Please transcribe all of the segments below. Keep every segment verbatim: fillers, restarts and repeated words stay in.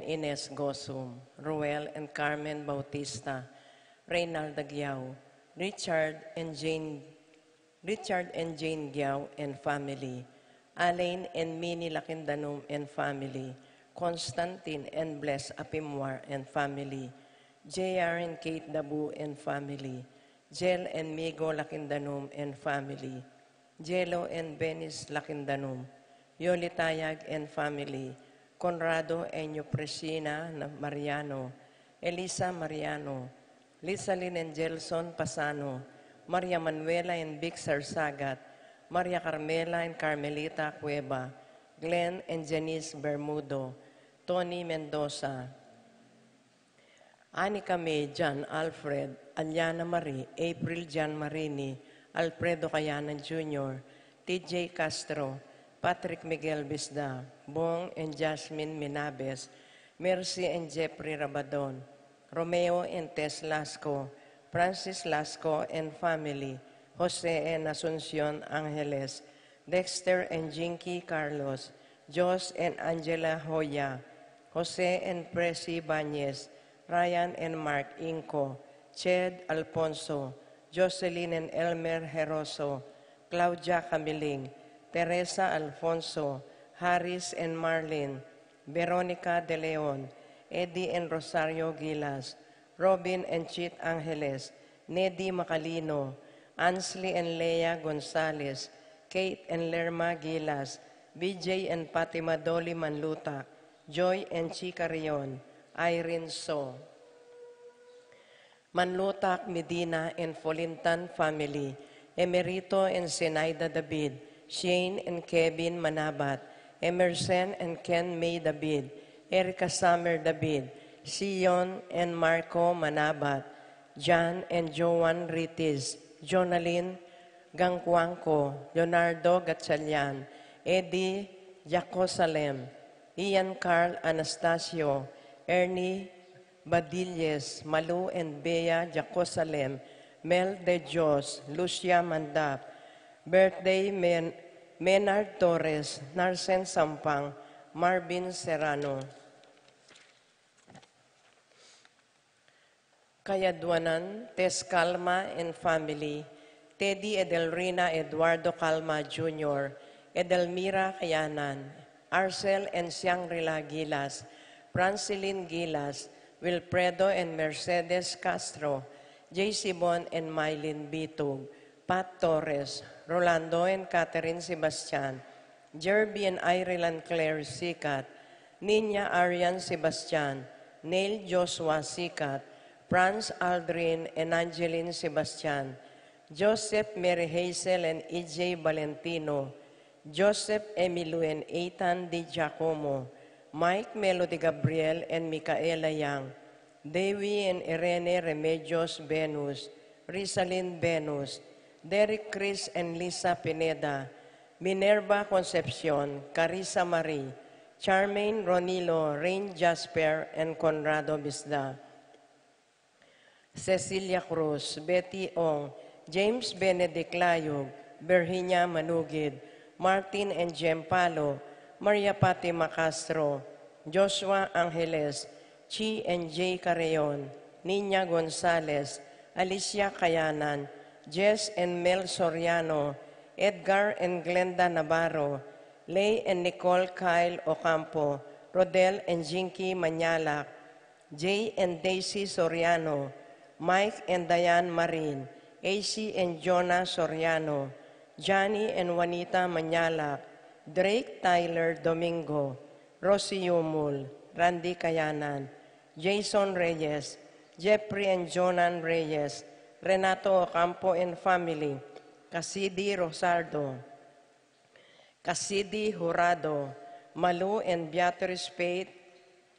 Ines Gosum, Ruel and Carmen Bautista, Reynalda Giao, Richard and Jane, Richard and Jane Giao and family, Alain and Minnie Lakindanum and family, Constantine and Bless Apimwar and family, J R and Kate Dabu and family, Jel and Migo Lakindanum and family, Jelo and Benis Lakindanum, Yoli Tayag and family, Conrado and Eupresina Na-, Mariano, Elisa Mariano, Lisalin and Gelson Pasano, Maria Manuela and Vic Sarsagat, Maria Carmela and Carmelita Cueva, Glenn and Janice Bermudo, Tony Mendoza, Anika May, John Alfred, Aliana Marie, April John Marini, Alfredo Kayanan Junior, T J Castro, Patrick Miguel Bisda, Bong and Jasmine Minabes, Mercy and Jeffrey Rabadon, Romeo and Tess Lasco, Francis Lasco and family, Jose and Asuncion Angeles, Dexter and Jinky Carlos, Jos and Angela Hoya, Jose and Presi Bañez, Ryan and Mark Inco, Ched Alfonso, Jocelyn and Elmer Heroso, Claudia Camiling, Teresa Alfonso, Harris and Marlin, Veronica De Leon, Eddie and Rosario Gilas, Robin and Chit Angeles, Nedy Macalino, Ansley and Lea Gonzalez, Kate and Lerma Gilas, B J and Fatima Dolly Manlutak, Joy and Chica Rion, Irene So, Manlutak Medina and Folintan family, Emerito and Zenaida David, Shane and Kevin Manabat, Emerson and Ken May David, Erica Summer David, Sion and Marco Manabat, John and Joan Ritis, Jonalyn Gangcuangco, Leonardo Gatchalian, Eddie Jacosalem, Ian Carl Anastasio, Ernie Badilles, Malu and Bea Jacosalem, Mel De Dios, Lucia Mandap, birthday Men-, Menard Torres, Narsen Sampang, Marvin Serrano. Kayaduanan, Tess Calma and family, Teddy Edelrina Eduardo Calma Junior, Edelmira Kayanan, Arcel and Shangri-La Gilas, Francilyn Gilas, Wilfredo and Mercedes Castro, J C Bon and Mylene Bitug, Pat Torres, Rolando and Catherine Sebastian, Jerby and Ireland Claire Sikat, Nina Arian Sebastian, Neil Joshua Sikat, Franz Aldrin and Angeline Sebastian, Joseph Mary Hazel and E J Valentino, Joseph Emilio and Ethan Di Giacomo, Mike Melody Gabriel and Micaela Yang, Dewi and Irene Remedios Venus, Rizalin Venus, Derek Chris and Lisa Pineda, Minerva Concepcion, Carissa Marie, Charmaine Ronilo, Rain Jasper, and Conrado Bisda, Cecilia Cruz, Betty Ong, James Benedict Layug, Virginia Manugid, Martin and Jem Palo, Maria Fatima Castro, Joshua Angeles, Chi and Jay Carreon, Nina Gonzalez, Alicia Kayanan, Jess and Mel Soriano, Edgar and Glenda Navarro, Lay and Nicole Kyle Ocampo, Rodel and Jinky Manyalak, Jay and Daisy Soriano, Mike and Diane Marin, A C and Jonah Soriano, Johnny and Juanita Manyalak, Drake Tyler Domingo, Rosie Yumul, Randy Kayanan, Jason Reyes, Jeffrey and Jonan Reyes, Renato Ocampo and family, Cassidy Rosardo, Cassidy Jurado, Malu and Beatrice Faith,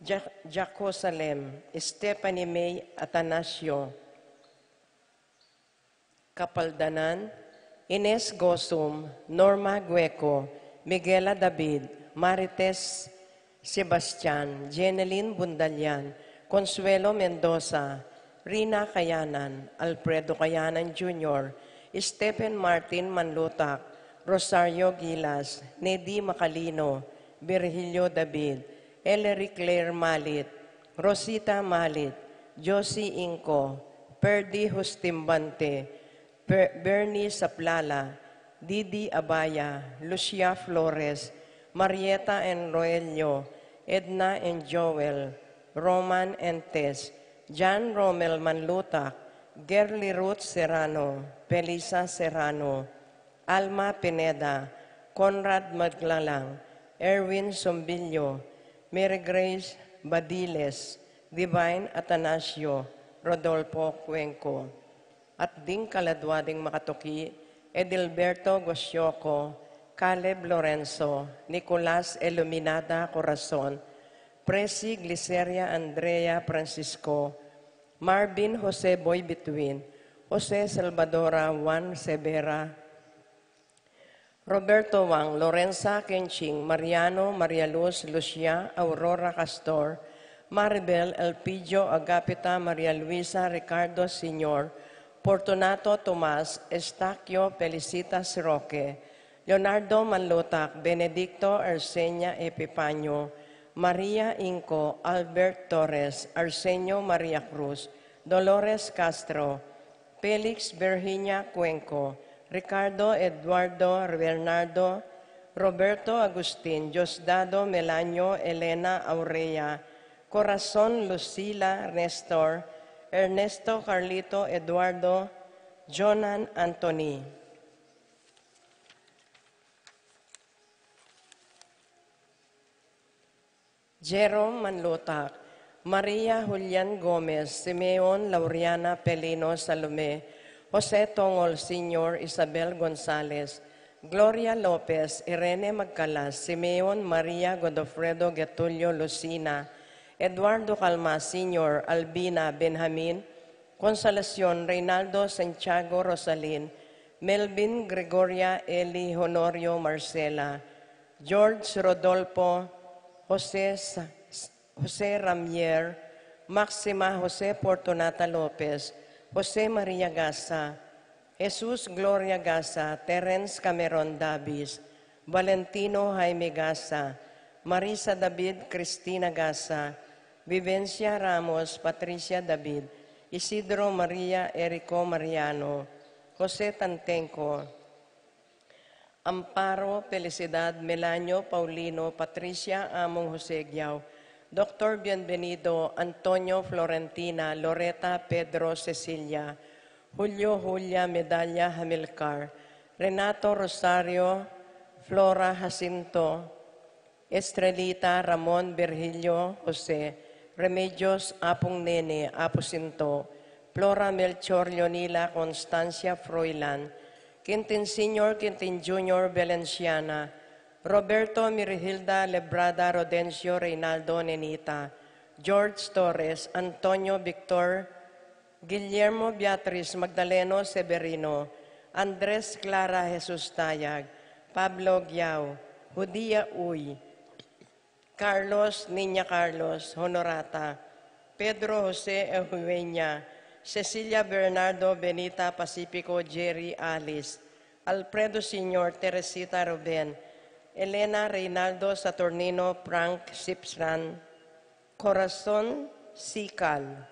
Ja-, Jacosalem, Stephanie May Atanasio, Kapaldanan, Ines Gosum, Norma Gueco, Miguela David, Marites Sebastian, Jenelyn Bundalian, Consuelo Mendoza, Rina Kayanan, Alfredo Kayanan Junior, Stephen Martin Manlutak, Rosario Gilas, Nedy Macalino, Virgilio David, Ellery Claire Malit, Rosita Malit, Josie Inco, Perdi Justimbante, Per-, Bernie Saplala, Didi Abaya, Lucia Flores, Marieta and Roelio, Edna and Joel, Roman and Tess, John Romel Manlutak, Gerly Ruth Serrano, Felisa Serrano, Alma Pineda, Conrad Maglalang, Erwin Sombillo, Mary Grace Badiles, Divine Atanasio, Rodolfo Cuenco. At ding kaladua ding makatuki, Edilberto Gosioco, Caleb Lorenzo, Nicolas Iluminada Corazon, Presi Gliceria Andrea Francisco, Marvin Jose Boy Bituin, Jose Salvadora Juan Severa, Roberto Wang, Lorenza Kenching, Mariano, Maria Luz, Lucia, Aurora Castor, Maribel, Elpidio, Agapita, Maria Luisa, Ricardo Senior, Fortunato Tomas, Estaquio, Felicitas Roque, Leonardo Manlutak, Benedicto, Arsenia Epifanio, Maria Inco, Albert Torres, Arsenio Maria Cruz, Dolores Castro, Felix Virginia Cuenco, Ricardo Eduardo Bernardo, Roberto Agustin, Diosdado Melanio, Elena Aurea, Corazon Lucila Nestor, Ernesto Carlito Eduardo, Jonan Anthony. Jerome Manlutak, Maria Julian Gomez, Simeon Lauriana Pelino Salome, Jose Tongol Senior, Isabel Gonzalez, Gloria Lopez, Irene Magcalas, Simeon Maria Godofredo Getulio Lucina, Eduardo Calma Senior, Albina Benjamin, Consolacion Reynaldo Santiago Rosalin, Melvin Gregoria Eli Honorio Marcela, George Rodolfo, Jose Sa-, Jose Ramier, Maxima Jose Fortunata Lopez, Jose Maria Gasa, Jesus Gloria Gasa, Terence Cameron Davis, Valentino Jaime Gasa, Marisa David, Cristina Gasa, Vivencia Ramos, Patricia David, Isidro Maria, Erico Mariano, Jose Tantenco, Amparo, Felicidad, Melanio, Paulino, Patricia, Among Jose Giao, Doctor Bienvenido, Antonio, Florentina, Loreta, Pedro, Cecilia, Julio, Julia, Medalla, Hamilcar, Renato, Rosario, Flora, Jacinto, Estrelita, Ramon, Virgilio, Jose, Remedios, Apung Nene, Apu Sinto, Flora, Melchor, Leonila, Constancia, Froilan, Quintin Senior, Quintin Junior, Valenciana, Roberto, Mirhilda, Lebrada, Rodencio, Reynaldo, Nenita, George Torres, Antonio, Victor, Guillermo, Beatriz, Magdaleno, Severino, Andres, Clara, Jesus Tayag, Pablo Giao, Judia Uy, Carlos, Niña Carlos, Honorata, Pedro, Jose, Eugenia, Cecilia, Bernardo, Benita, Pacifico, Jerry, Alice, Alfredo Senior, Teresita, Ruben, Elena, Reynaldo, Saturnino, Frank, Sipsran, Corazon, Sical,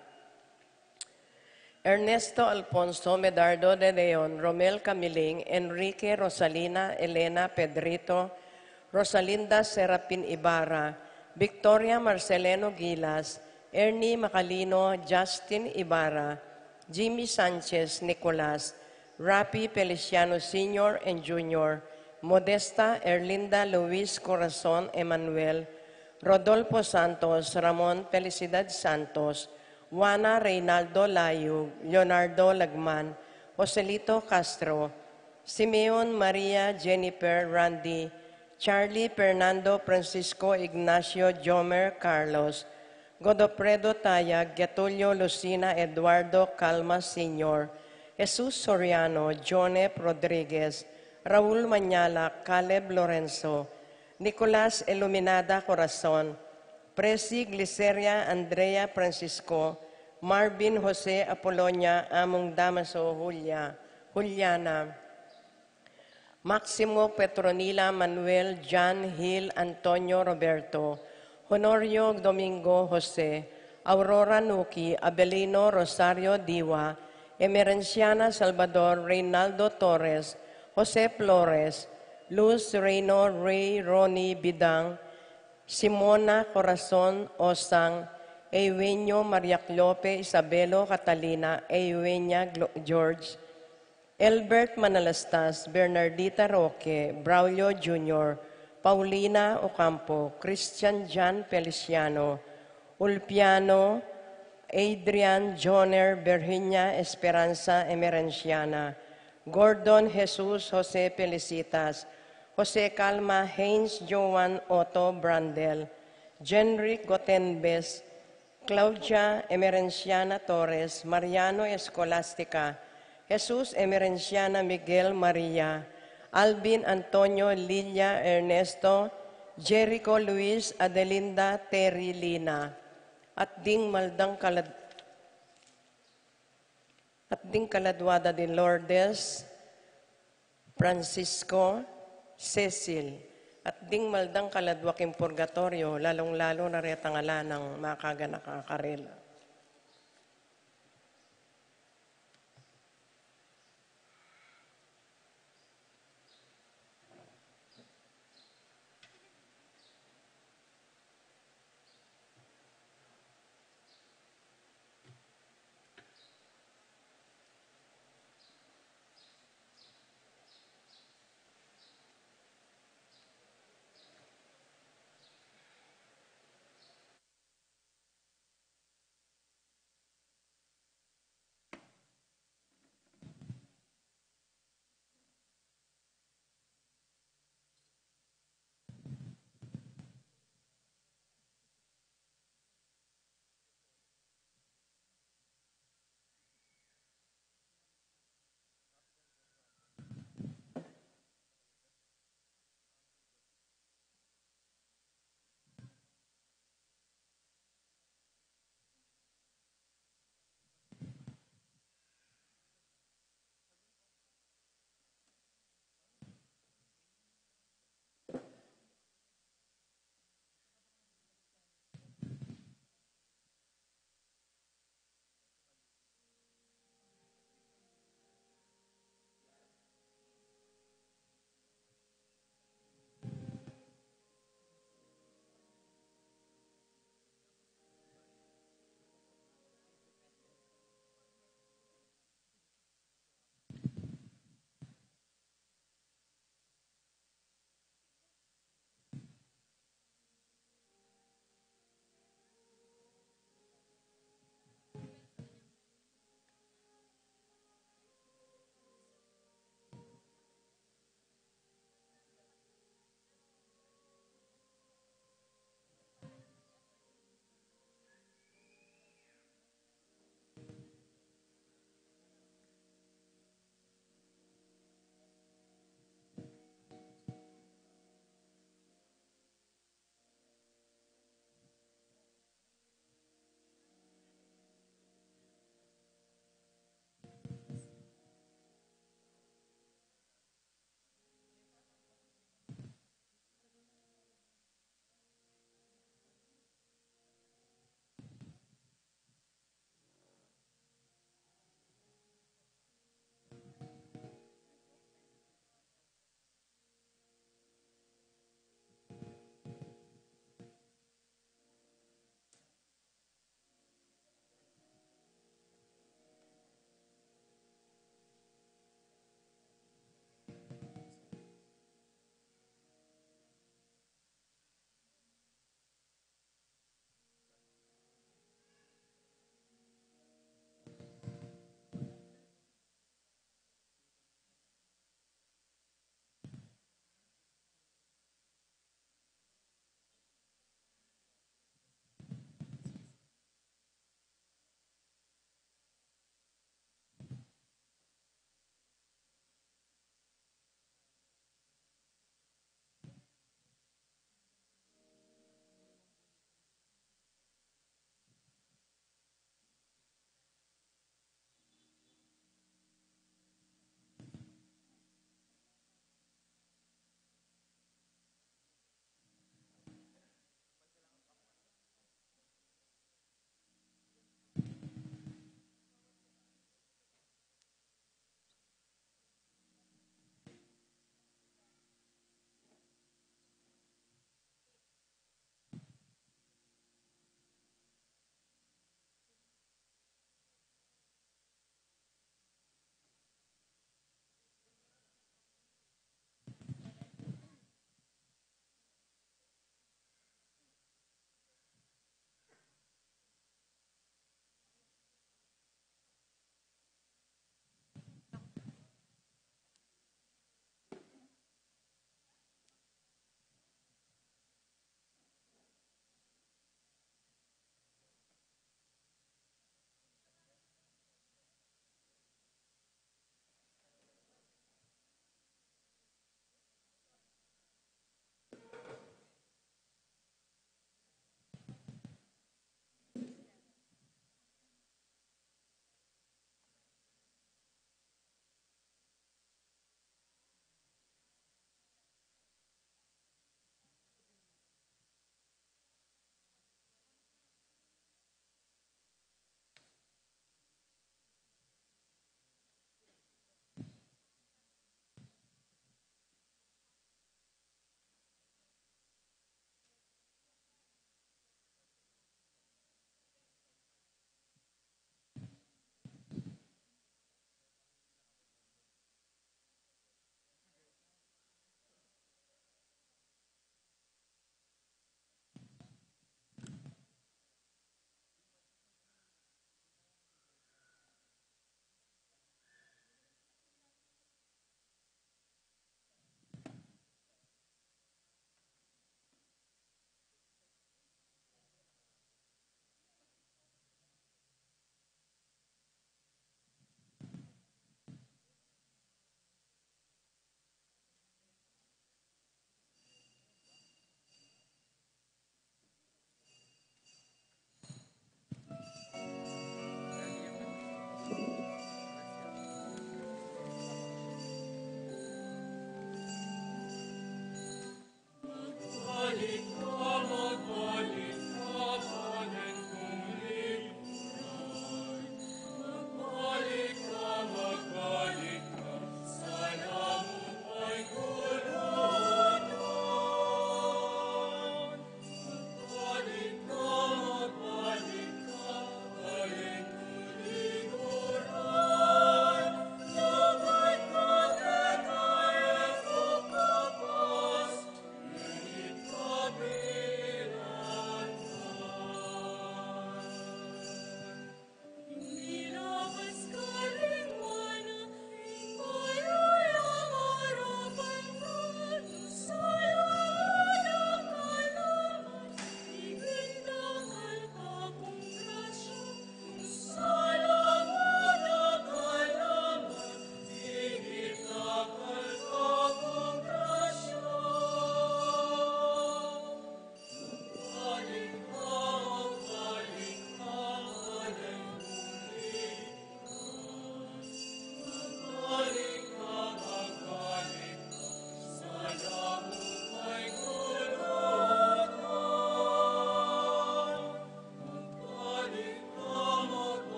Ernesto Alfonso, Medardo de Leon, Romel Camiling, Enrique, Rosalina, Elena, Pedrito, Rosalinda, Serapin Ibarra, Victoria, Marceleno Gilas, Ernie Macalino, Justin Ibarra, Jimmy Sanchez, Nicolas, Rapi, Feliciano Senior and Junior, Modesta, Erlinda, Luis, Corazon, Emmanuel, Rodolfo Santos, Ramon, Felicidad Santos, Juana, Reynaldo Layug, Leonardo Lagman, Joselito Castro, Simeon, Maria, Jennifer, Randy, Charlie, Fernando, Francisco, Ignacio, Jomer, Carlos, Godofredo Tayag, Getulio, Lucina, Eduardo, Calma Senior, Jesus Soriano, Jonep Rodriguez, Raul Mañala, Caleb Lorenzo, Nicolas Iluminada Corazon, Presi Gliceria, Andrea Francisco, Marvin, Jose, Apolonia, Among Damaso, Julia, Juliana, Maximo, Petronila, Manuel, John, Gil, Antonio, Roberto, Honorio Domingo Jose, Aurora Nuki, Abelino Rosario Diwa, Emerenciana Salvador Reynaldo Torres, Jose Flores, Luz Reino, Ray Ronnie Bidang, Simona Corazon Osang, Eugenio Maria Clope, Isabelo Catalina, Eugenia Glo- George, Elbert Manalastas, Bernardita Roque, Braulio Junior, Paulina Ocampo, Christian John Feliciano, Ulpiano, Adrian Joner, Virginia Esperanza Emerenciana, Gordon Jesus Jose Felicitas, Jose Calma Haynes Joan Otto Brandel, Jenrick Gotenbes, Claudia Emerenciana Torres, Mariano Escolastica, Jesus Emerenciana Miguel Maria, Alvin Antonio Lilia Ernesto, Jericho Luis Adelinda Terry Lina, at ding maldang kalad- at ding kaladwa da di Lourdes, Francisco, Cecil, at ding maldang kaladwa king purgatoryo, lalung-lalu na retang ala nang makaganaka karela.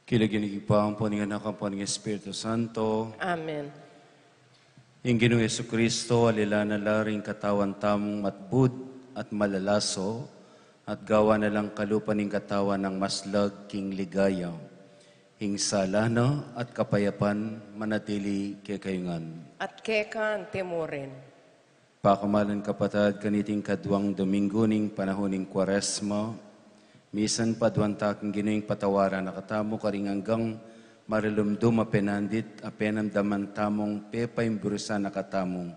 King lagyu ning Ibpa, ampo ning Anak, ampo ning Espiritu Santo. Amen. Ing Ginung Jesucristo, alilan na la ring katawan tamung matbud at malalaso, at gawa na lang kalupa ning katawan nang maslag king ligaya. Ing sala na at kapayapan manatili kekayu ngan. At keka antimurin. Pakamalan kapatad, kaniting kaduang Domingo ning panahun ning Kuaresma, misan pa aduan ta king Ginu ing patawaran na katamu karing anggang maralumdum a penandit a penamdaman tamung pepaimburusan na katamu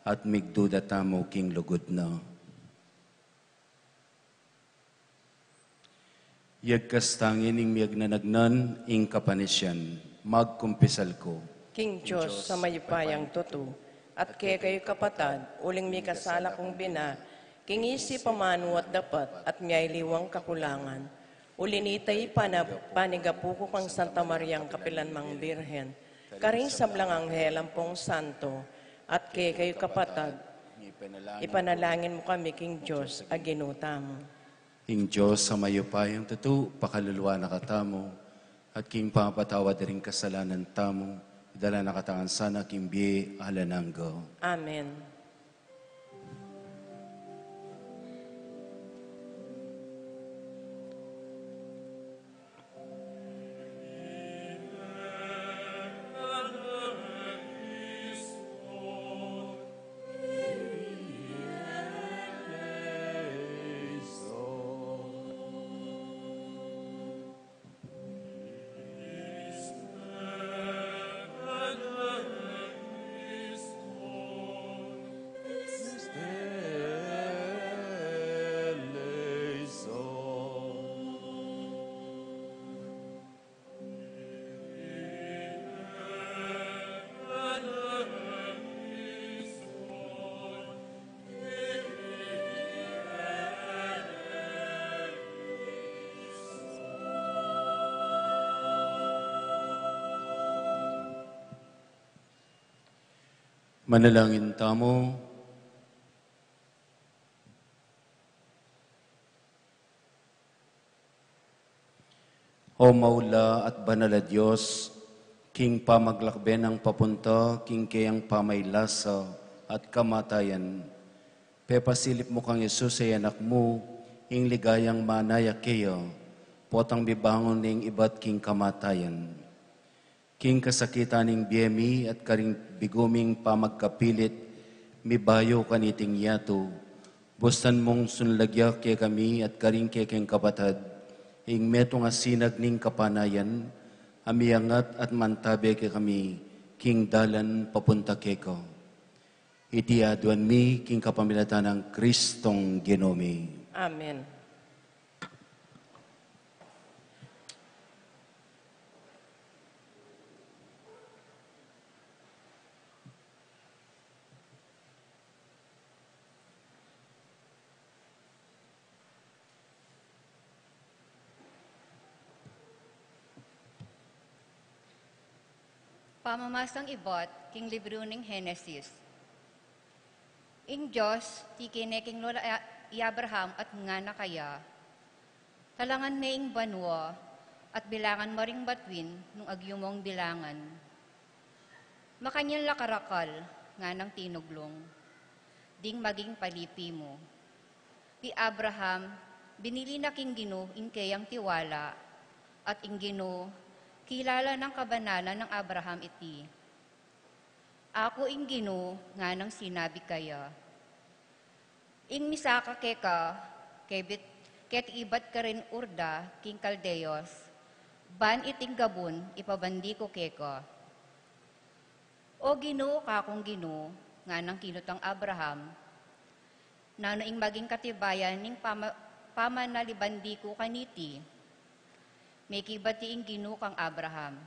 at migduda tamu king lugud na. Yagkas tangin ing miyagnanagnan ing kapanisian. Magkumpisal ku. King Dios a mayupayang tutu, at kekayu kapatad, uling mikasala kung bina, king isip, amanu at dapat, at miyaliwang kakulangan. Uli nita, ipana-, panigapu ku kang Santa Mariang kapilan mang Birhen, karing sablang anghel ampong santo, at kekayu kapatad, ipanalangin mu kami king Dios a Ginu tamu. Ing Dios a mayupayang tutu, pakaluluan na katamu, at king pamapatawad da ring kasalanan tamu, idala na katamu sana king bie alang angga. Amen. Manalangin tamu. O maula at banal a Dios, king pamaglakbe nang papunta king keyang pamailasa at kamatayan, pepasilip mu kang Jesus a Anak mu, ing ligayang manaya keya, potang mibangun ning ibat king kamatayan. King kasakitan ning bie mi at karing bigu ming pamagkapilit, mibayu kaniting yatu, bustan mung sunlag ya kekami at karing kekeng kapatad, ing metung a sinag ning kapanayan, a miangat at mantabe kekami, king dalan papunta keka. Iti aduan mi king kapamilatan nang Kristong Ginu mi. Amen. Pamamasang ibat king libru ning Henesis. Ing Dios, tikine king lola i Abraham at ngana kaya, "Talangan me ing banua, at bilangan me ring batuin nung agyu mong bilangan. Makanyan la karakal," nganang tinuglung, "ding maging palipi mu." I Abraham, binili na king Ginu ing keyang tiwala, at ing Ginu, kilala nang kabanalan nang Abraham iti. "Aku ing Ginu," nganang sinabi kaya. "Ing misaka keka, kebit, keti ibat karin Ur da king Kaldeos, ban iting gabun ipabandi ku keka." "O Ginu, kakung Ginu," nganang kinutang Abraham, "nanu ing maging katibayan ning pama-, pamanalibandi ku kaniti?" Mekibat ing Ginu kang Abraham,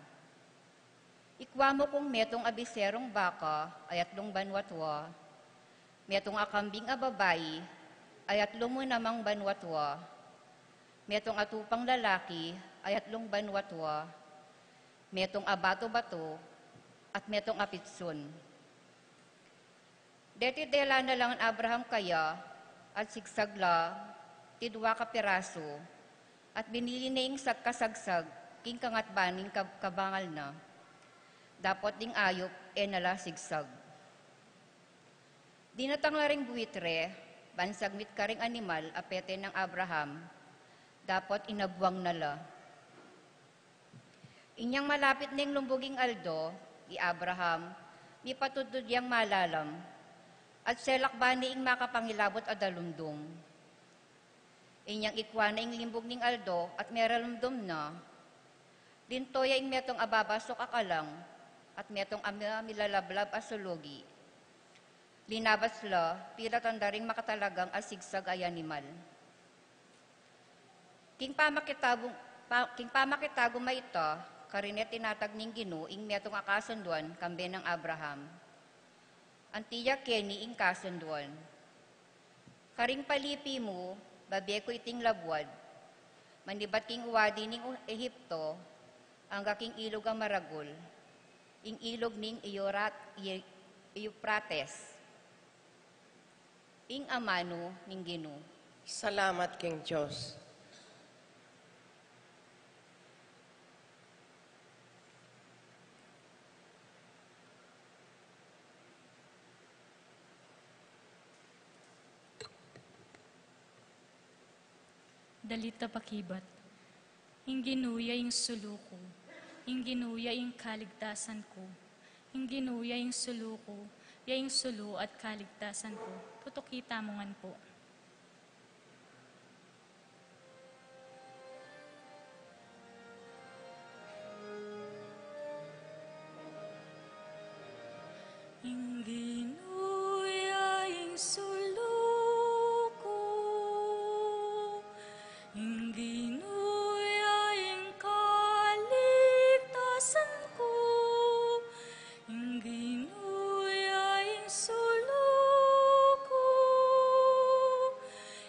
"Ikua mu kung metung a biserung baka a atlung banua tua, metung a kambing a babai a atlu mu namang banua tua, metung a tupang lalaki a atlung banua tua, metung a batu-batu, at metung a pitsun." Deti dela na lang Abraham kaya, at sigsag la, tidua ka pirasu, at binili ne ing sagkasagsag, king kangatban ning kab-, kabangal na, dapot ding ayup e na la sigsag. Dinatang la ring buitre, ban sagmit karing animal a pete nang Abraham, dapot inabwang na la. Inyang malapit neng lumbug ing aldo, i Abraham, mipatudtud yang malalam, at selakban ne ing makapangilabut a dalumdum. Inyang ikwa na ing limbug ning aldo at meralumdum na, linto ya ing metung a babasuk a kalang at metung a mi-, milalablab a sulugi. Linabas la, pilatan da ring makatalagang a sigsag a animal. King pamakitagu-, pa-, king pamakitagu mayta, karine tinatag ning Ginu ing metung a kasunduan kambe nang Abraham. Anti ya keni ing kasunduan. Karing palipi mu, babe ku iting labuad. Manibat king uwadi ning U-, Ehipto, angga king ilug a maragul, ing ilug ning Eurat-, Eu-, Eufrates. Ing amanu ning Ginu. Salamat king Dios. Dalit a pakibat. Ing Ginu ya ing sulu ku, ing Ginu ya ing kaligtasan ku, ing Ginu ya ing sulu ku, ya ing sulu at kaligtasan ku. Tutuki tamu ngan pu. Ing Ginu ya ing sulu ku, ing Ginu ya ing kaligtasan ku, ing Ginu ya ing sulu ku,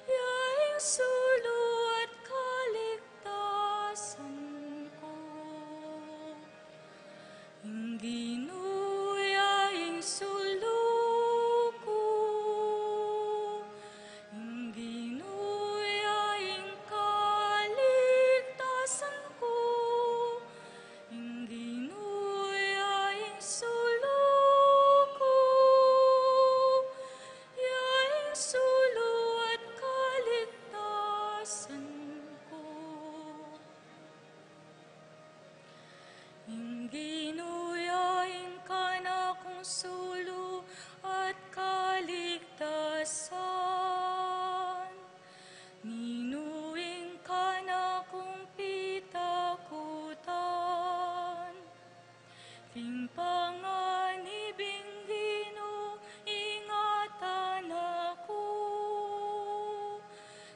ya ing sulu at kaligtasan ku. Ing Ginu ya ing sulu ku, ing Ginu ya ing kaligtasan ku, ing Ginu ya ing sulu ku, ya ing sulu at kaligtasan ku. Ing Ginu ya ing kanakung sulu at kaligtasan. Ninu ing kanakung pitakutan? King panganib ing Ginu ingatan na ku.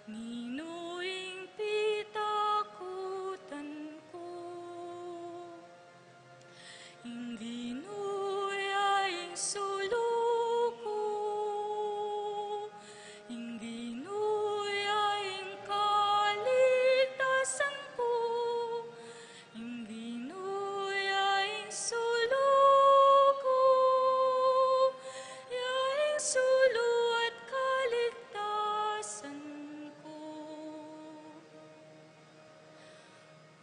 Ninu ing pitakutan ku? Ing Ginu ya ing sulu ku, ing Ginu ya ing kaligtasan ku, ing Ginu ya ing sulu ku, ya ing sulu at kaligtasan ku.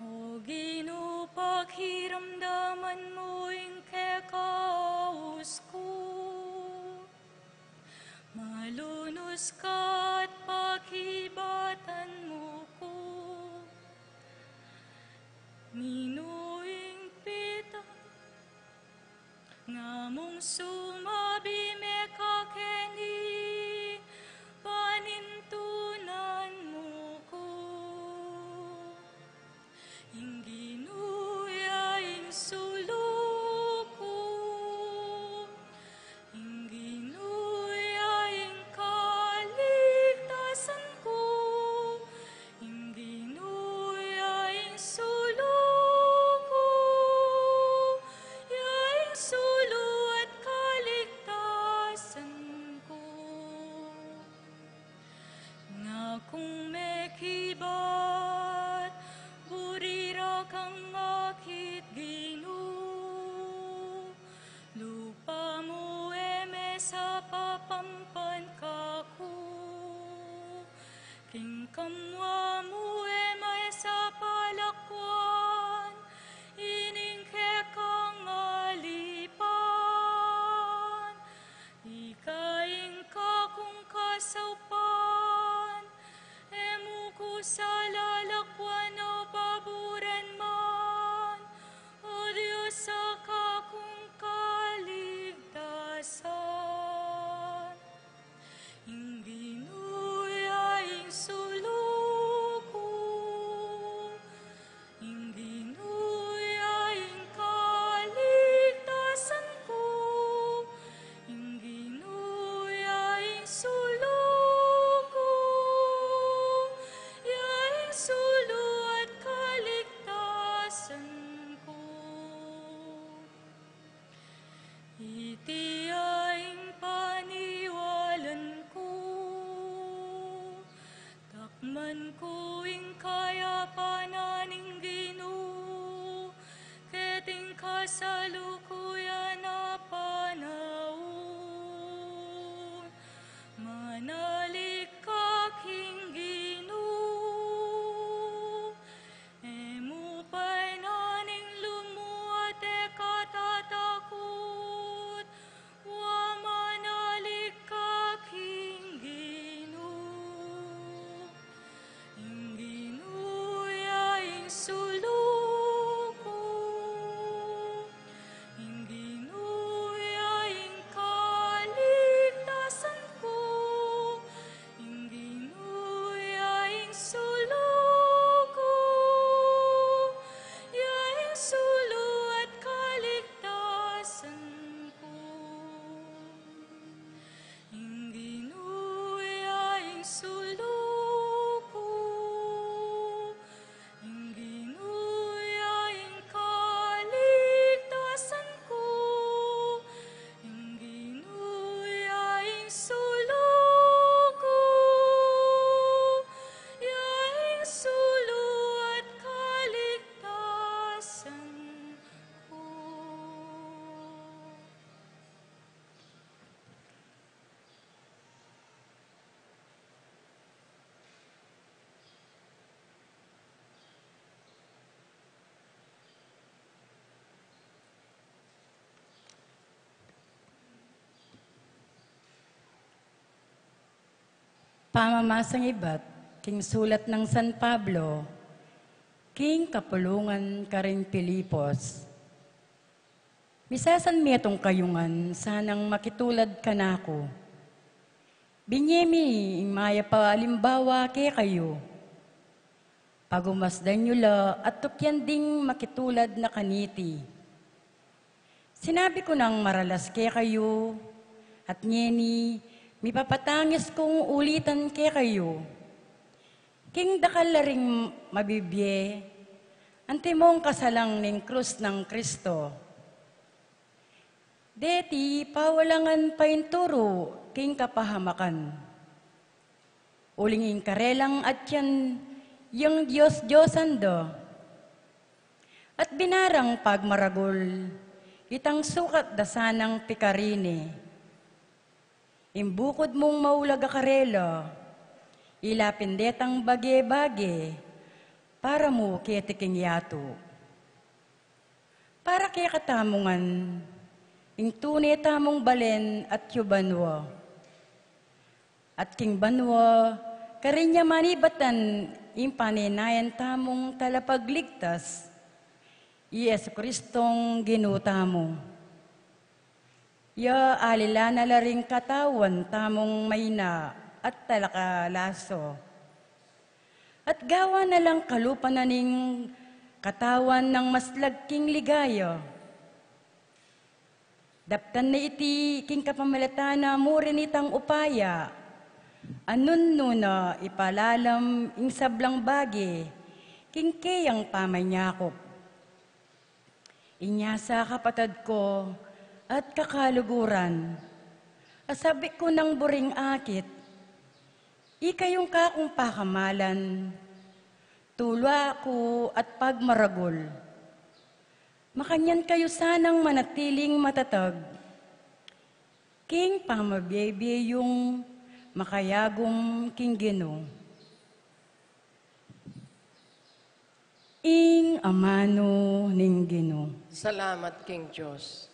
O Ginu, pakiramdaman mu ing keka aus ku. Malunus ka at pakibatan mu ku. Ninu ing pita- Nga mung sumabi me kakeni, panintunan mu ku. Ing Ginu ya ing sulu ku, ing Ginu ya ing kaligtasan ku, ing Ginu ya ing sulu ku, ya ing sulu at kaligtasan ku. Nga kung mekibat, buri ra kang akit, Ginu. Lupa mu e me sapapampan kaku. King kamua mu e me sapalakwan. Sa lalakwan a paburan man, O Dios, a kakung kaligtasan. Ing Ginu ya ing sulu ku, ing Ginu ya ing kaligtasan ku, ing Ginu ya ing sulu ku, ya ing sulu at kaligtasan ku. Iti ya ing paniwalan ku, dakman ku ing kayapan ning Ginu, keting kasalukuyan a panaun. Manalig ka king Ginu, e mu painan ing lub mu at e ka tatakut, wa manalig ka king Ginu. Ing Ginu ya ing sulu ku, ing Ginu ya ing kaligtasan ku, ing Ginu ya ing sulu ku, ya ing sulu at kaligtasan ku. Ing Ginu ya ing sulu ku, ing Ginu ya ing kaligtasan ku, ing Ginu ya ing sulu ku, ya ing sulu at kaligtasan ku. Pamamasang ibat king sulat nang San Pablo king kapulungan karing Filipos. Misasanmetung kayu ngan sanang makitulad kanaku. Binye mi ing mayap a alimbawa kekayu. Pagumasdan yu la at tukyan ding makitulad na kaniti. Sinabi ku nang maralas kekayu, at ngeni mipapatangis kung ulitan kekayu. King dakal la ring mabibie, antimong kasalang ning krus nang Kristo. Deti pawalangan painturu king kapahamakan. Uling ing karelang atian yang dios-diosan da. At binarang pagmaragul, itang sukat da sanang pikarine. Ing bukud mung maulag a karela, ila pin detang bage-bage, para mu keti king yatu. Para kekatamu ngan, ing tune tamung balen atyu banua. At king banua, karin ya manibatan ing panenayan tamung talapagligtas, i Jesucristong Ginu tamu. Ya alilan na la ring katawan tamung maina at talakalaso. At gawan na lang kalupa na ning katawan nang maslag king ligaya. Daptan na iti king kapamilatan na muri nitang upaya, a nung nu na ipalalam ing sablang bage king keyang pamanyakup. Inya sa, kapatad ku at kakaluguran, a sabik ku nang buring akit, ikayung kakung pakamalan, tulwa ku at pagmaragul. Makanyan kayu sanang manatiling matatag king pamabibiye yung makayagum king Ginu. Ing amanu ning Ginu. Salamat king Dios.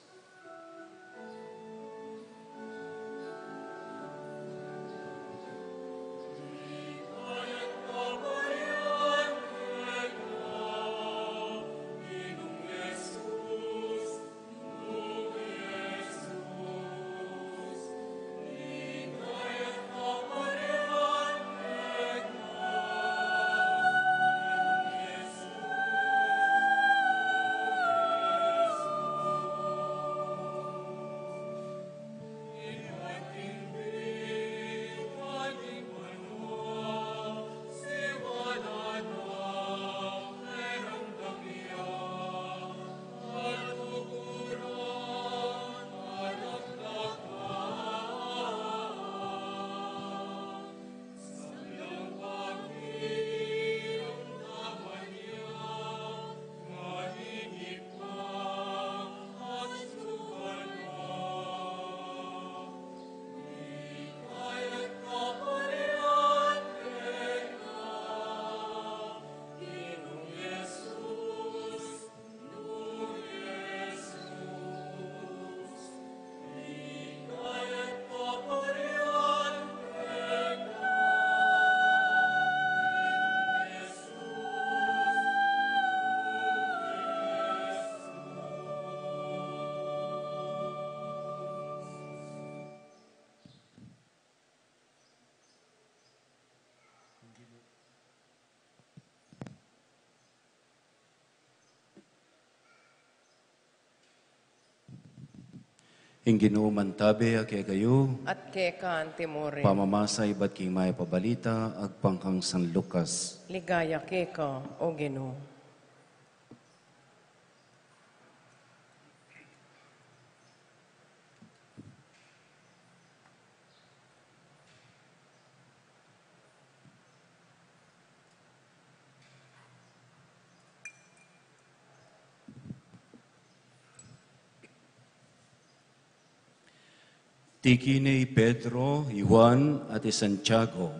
Ing Ginu mantabe ya kekayu. At keka antimurin. Pamamasa ibat king Mayap a Balita agpang kang San Lucas. Ligaya keka, O Ginu. Tiki ne i Pedro, i Juan, at i Santiago,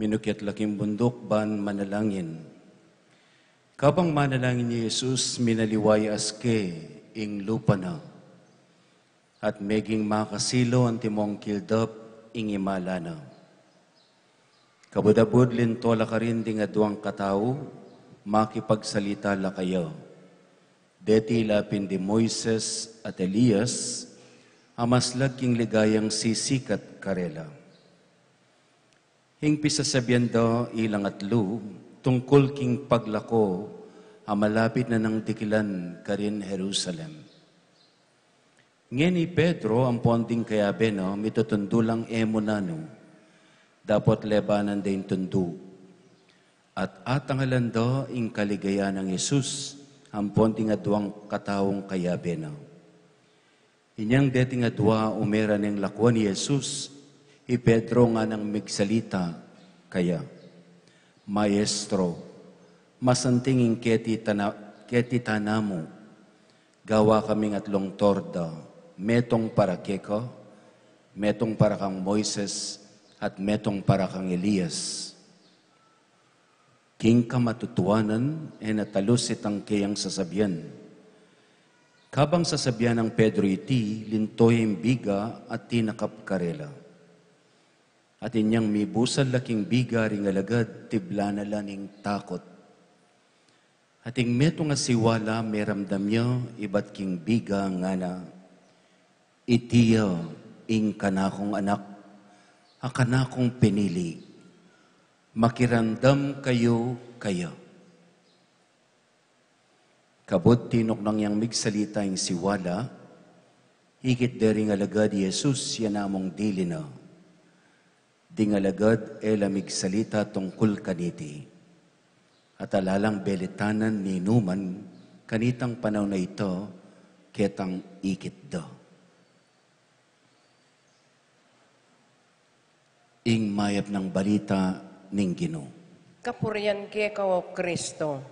minukyat la king bunduk ban manalangin. Kabang manalangin i Jesus, minaliwa ya aske ing lupa na, at meging makasilu antimong kildap ing imala na. Kabud-abud linto la karin ding aduang katau, makipagsalita la kaya. Deti la pin di Moises at Elias, a maslag king ligayang sisikat karela. Ing pisasabian da ilang atlu tungkul king paglako a malapit na nang dikilan karin Jerusalem. Ngeni Pedro ampon ding kayabe na mitutundu lang e mu nanu, dapot lebanan da ing tundu. At atangalan da ing kaligayan nang Jesus ampon ding aduang kataung kayabe na. Inyang deting adua ume ra neng lakuan i Jesus, i Pedro nganang migsalita kaya, "Maestro, masanting ing keti tana-, keti tana mu. Gawa kaming atlung torda, metung para keka, metung para kang Moises, at metung para kang Elias." King kamatutuanan, e na talus itang keyang sasabian. Kabang sasabian nang Pedro iti, linto ya ing biga at tinakap karela. At inyang mibusal la king biga ring alagad, tibla na la ning takut. At ing metung a siwala meramdam ya ibat king biga, ngana, "Iti ya ing kanakung anak, a kanakung pinili. Makiramdam kayu kaya." Kabud tinuknang yang migsalita ing siwala, ikit de ring alagad i Jesus ya namung dili na. Ding alagad e la migsalita tungkul kaniti. At ala lang belitanan ninuman kanitang panaun a ita ketang ikit da. Ing mayap nang balita ning Ginu. Kapurian keka, O Kristo.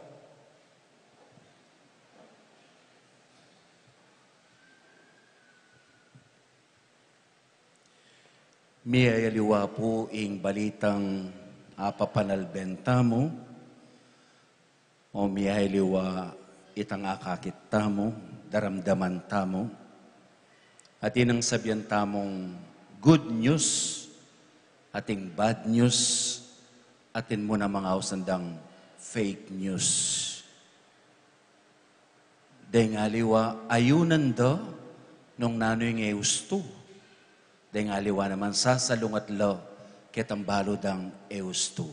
Miyayaliwa pu ing balitang apapanalben tamu, o miyayaliwa itang akakit tamu, daramdaman tamu. Atin nang sabian tamung good news, ating bad news, atin mu namang ausan dang fake news. Deng aliwa, ayunan da nung nanu ing e ustu. Deng aliwa naman, sasalungat la ketang balu dang e ustu.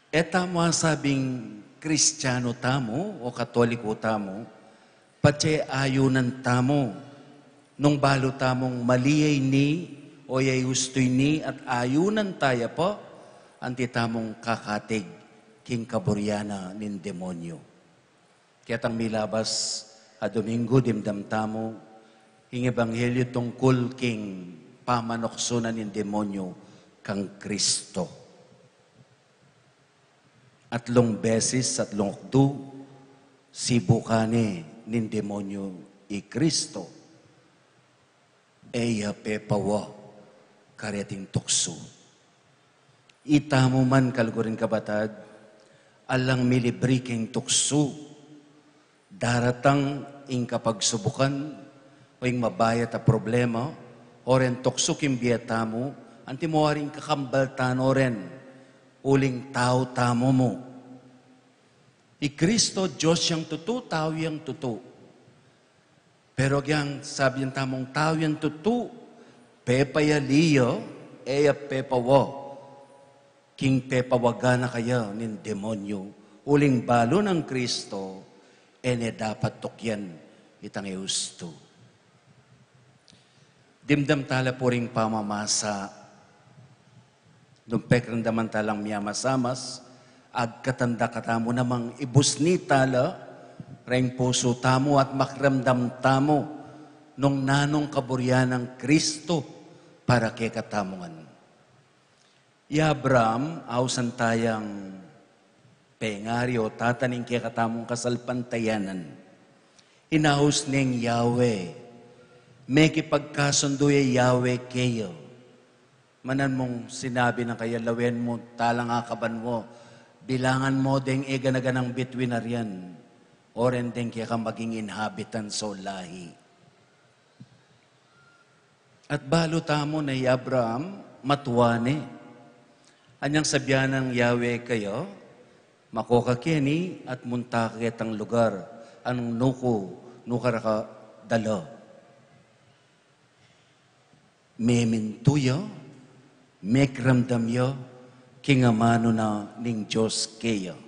E tamu asabing Kristianu tamu o Katoliko tamu, patse ayunan tamu nung balu tamung mali ya ini o ya ustu ini, at ayunan taya pa, anti tamung kakatig king kaburian na ning demonyu. Ketang milabas a Domingo, dimdam tamu ing ebanghelyu tungkul king pamanuksu na ning demonyu kang Kristo. Atlung beses, atlung okdu, sibukan ne ning demonyu i Kristo. E ya pepawa kareting tuksu. Itamu man, kaluguring kabatad, alang milibri king tuksu. Daratang ing kapagsubukan, o ing mabayat a problema, o reng tuksu king bie tamu, antimo waring kakambal tana ren, uling tau tamu mu. I Kristo, Dios yang tutu, tau yang tutu. Pero agyang sabian tamung tau yang tutu, pepayali ya, e ya pepawa king pepawagan na kaya ning demonyu, uling balu nang Kristo, e ne dapat tukyan Itang e ustu. Dimdam tala pu ring pamamasa. Nung pekramdaman talang miyamasamas, agkatan da katamu namang ibusni tala reng pusu tamu at makiramdam tamu nung nanung kaburian nang Kristo para kekatamu ngan. I Abraham, ausan tayang pengari o tata ning kekatamung kasalpantayanan. Inaus neng Yahweh, mekipagkasundu ya Yahweh keya. Manan mung sinabi na kaya, lawen mu talang akaban mu, bilangan mu deng e gana-ganang bituin a rian, o ren deng keka maging inhabitants o lahi. At balu tamu na i Abraham, matua ne. Anyang sabian nang Yahweh kaya, mako ka keni at munta ka ketang lugar a nung nuku, nuka ra ka dala. Memintu ya, mekiramdam ya king amanu na ning Dios keya.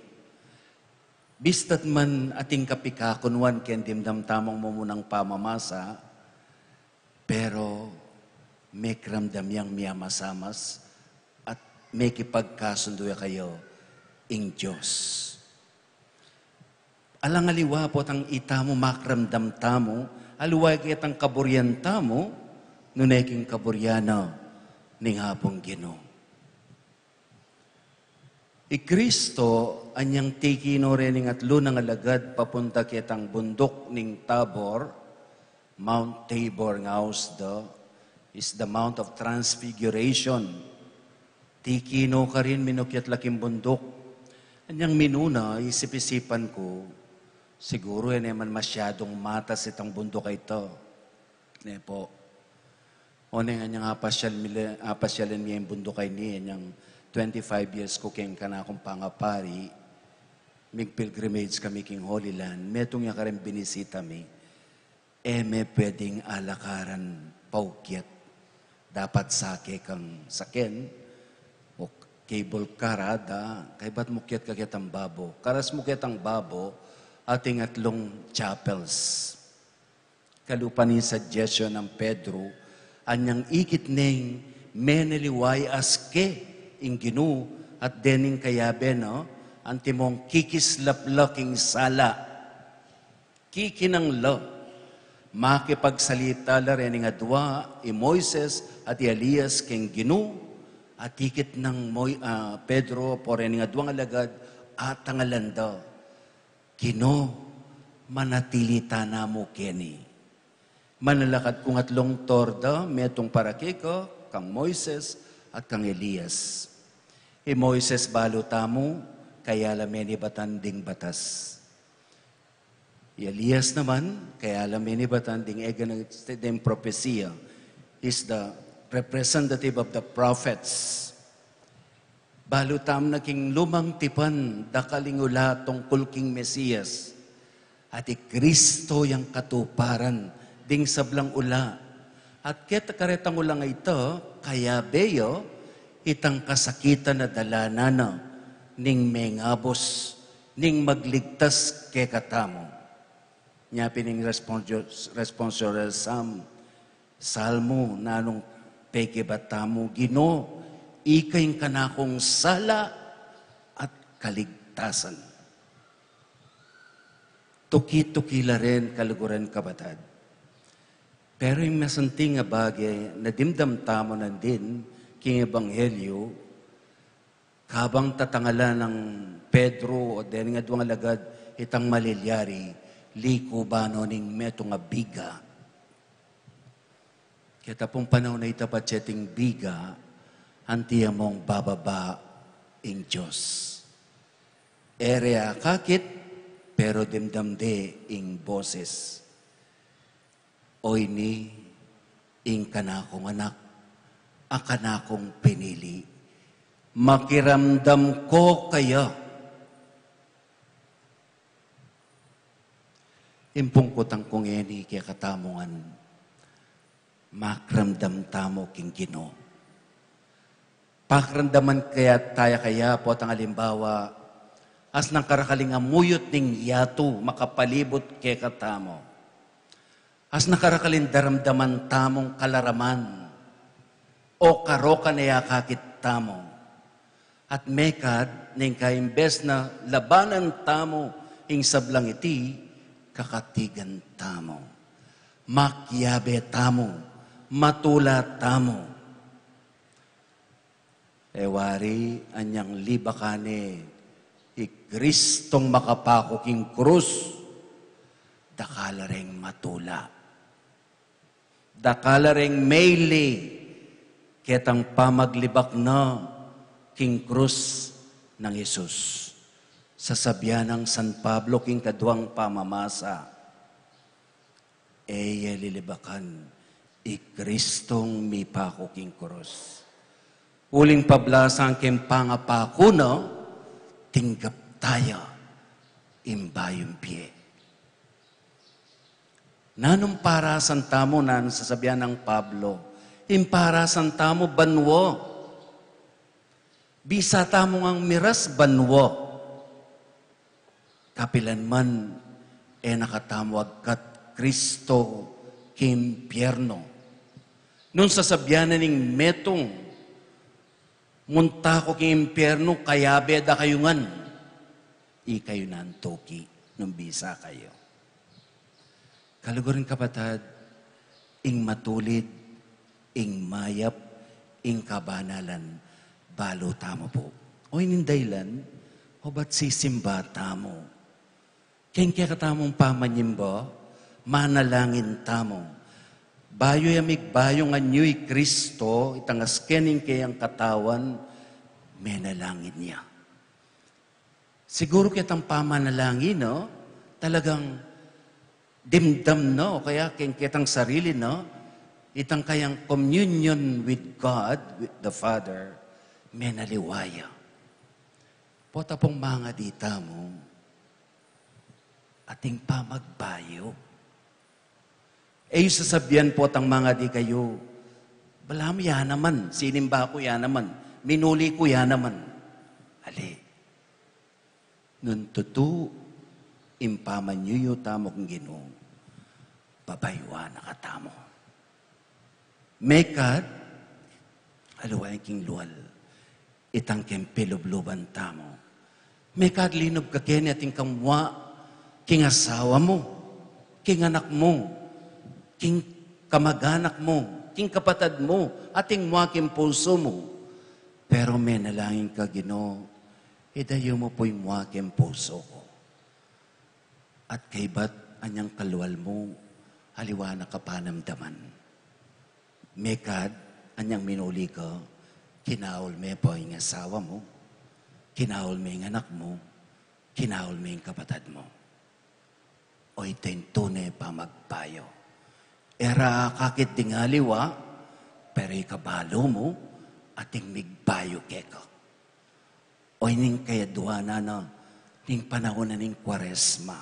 Bista't man ating kapikakunuan keng dimdam tamung mumunang pamamasa, pero mekiramdam yang miyamasamas at mekipagkasundu ya kaya ing Dios. Alang aliwa potang itamu makiramdam tamu, aliwa ketang kaburian tamu, nune king kaburian na ning Apung Ginu. I Kristo, anyang tikino ren ing atlu nang alagad papunta ketang bunduk ning Tabor, Mount Tabor nga aus da, is the Mount of Transfiguration. Tikino karin, minukyat la king bunduk. Anyang minuna, isip-isipan ku, siguru e ne man masyadung matas itang bunduk a ita. Ne pu. Oneng anyang apasyal mi la, apasyalan mi ing bunduk a ini, anyang twenty-five years ku keng kanakung pangapari, mig-pilgrimage kami king Holy Land, metung ya karin binisita mi, e me pwedeng alakaran paukyat. Dapat sake kang saken, o cable car ada, kaybat mukyat ka ketang babo. Karas mu ketang babo, ating atlung chapels. Kalupa ning suggestion nang Pedro, anyang ikit neng menaliwa ya aske ing Ginu at dening kayabe na, antimong kikislap la king sala. Kikinang la. Makipagsalita la rening adua, i Moises at i Elias keng Ginu, at ikit nang Moy-, ah, Pedro, apo rening aduang alagad, atangalan da. Ginu, manatili tana mu keni. Manalakad kung atlung torda, metung para keka, kang Moises, at kang Elias. I Moises balu tamu, kaya la menibatan ding batas. I Elias naman, kaya la menibatan ding e gana ding propesiya, is the representative of the prophets. Balu tamu na king Lumang Tipan, dakal ing ula tungkul king Mesias. At i Kristo yang katuparan ding sablang ula. At keta karetang ulang ita, kayabe ya, itang kasakitan a dalanan na, ning mengabus, ning magligtas kekatamu. Nya pin ing responsor, responsorial psalm, Salmo, nanung pekibat tamu, Ginu, ika ing kanakung sala at kaligtasan. Tuki-tuki la ren kaluguran, kapatad. Pero ing masanting a bage na dimdam tamu nandin king ebanghelyo, kabang tatangalan nang Pedro o dening aduang alagad itang malilyari, likuban no ning metung a biga. Keta pung panaun a ita patse ating biga, anti ya mung bababa ing Dios. E re akakit, pero dimdam de ing boses. Oyni ing kanakung anak, a kanakung pinili. Makiramdam ko kaya. Ing pungkutan kung eni kekatamu ngan, makiramdam tamu king Ginu. Pakiramdaman kaya taya kaya potang alimbawa, as nang karakaling amuyut ning yatu makapalibut kekatamu. As nakarakal ing daramdaman tamung kalaraman, o karokan e akakit tamu. At mekad, neng kaimbes na labanan tamu ing sablang iti, kakatigan tamu. Makiabe tamu, matula tamu. E wari, anyang libakan ne i Kristong makapaku king krus, dakal a reng matula. Dakal a reng meli ketang pamaglibak na king krus nang Jesus. Sasabian nang San Pablo king kaduang pamamasa, e ye lilibakan i Kristong mipaku king krus. Uling pablasang king pangapaku na, tinggap taya ing bayung bie. Nanung parasan tamu? Nanung sasabian nang Pablo? Ing parasan tamu banua. Bisa tamu ngang miras banua. Kapilan man, e na katamu agkat Kristo king impiernu. Nung sasabian na ning metung, munta ku king impiernu, kayabe da kayu ngan. Ikayu nang tuki nung bisa kayu. Kaluguran ning kapatad, ing matulid, ing mayap, ing kabanalan, balu tamu pu. O ining dahilan, obat sisimba tamu. King kekatamung pamanyimba, manalangin tamu. Bayu ya migbayu ngan yu i Kristo, itang asken ing keyang katawan, menalangin ya. Siguru ketang pamanalangin, no? Talagang dimdam na, o kaya king ketang sarili na, itang kayang communion with God, with the Father, menaliwa ya. Pota pung mangadi tamu, ating pamagbayu. E yu sasabian potang mangadi kayu, balamu ya naman, sinimba ku ya naman, minuli ku ya naman. Ali, nung tutu ing pamanyuyu tamu king Ginu, babayuan na katamu. Mekad, aliwa ing king lual, itang king pilubluban tamu. Mekad linub ka keni ating kamua king asawa mu, king anak mu, king kamaganak mu, king kapatad mu, ating mua king pusu mu. Pero menalangin ka, Ginu, idayu mu pu ing mua king pusu ku. At kaybat anyang kalual mu, aliwa na kapanamdaman. Mekad anyang minuli ka, kinaul me pa ing asawa mu, kinaul me ing anak mu, kinaul me ing kapatad mu. O ito ing tune pamagbayu. E ra akakit ding aliwa, pero ikabalu mu, ating migbayu keka. O ining kayadwanan na ning panaun na ning Kuaresma.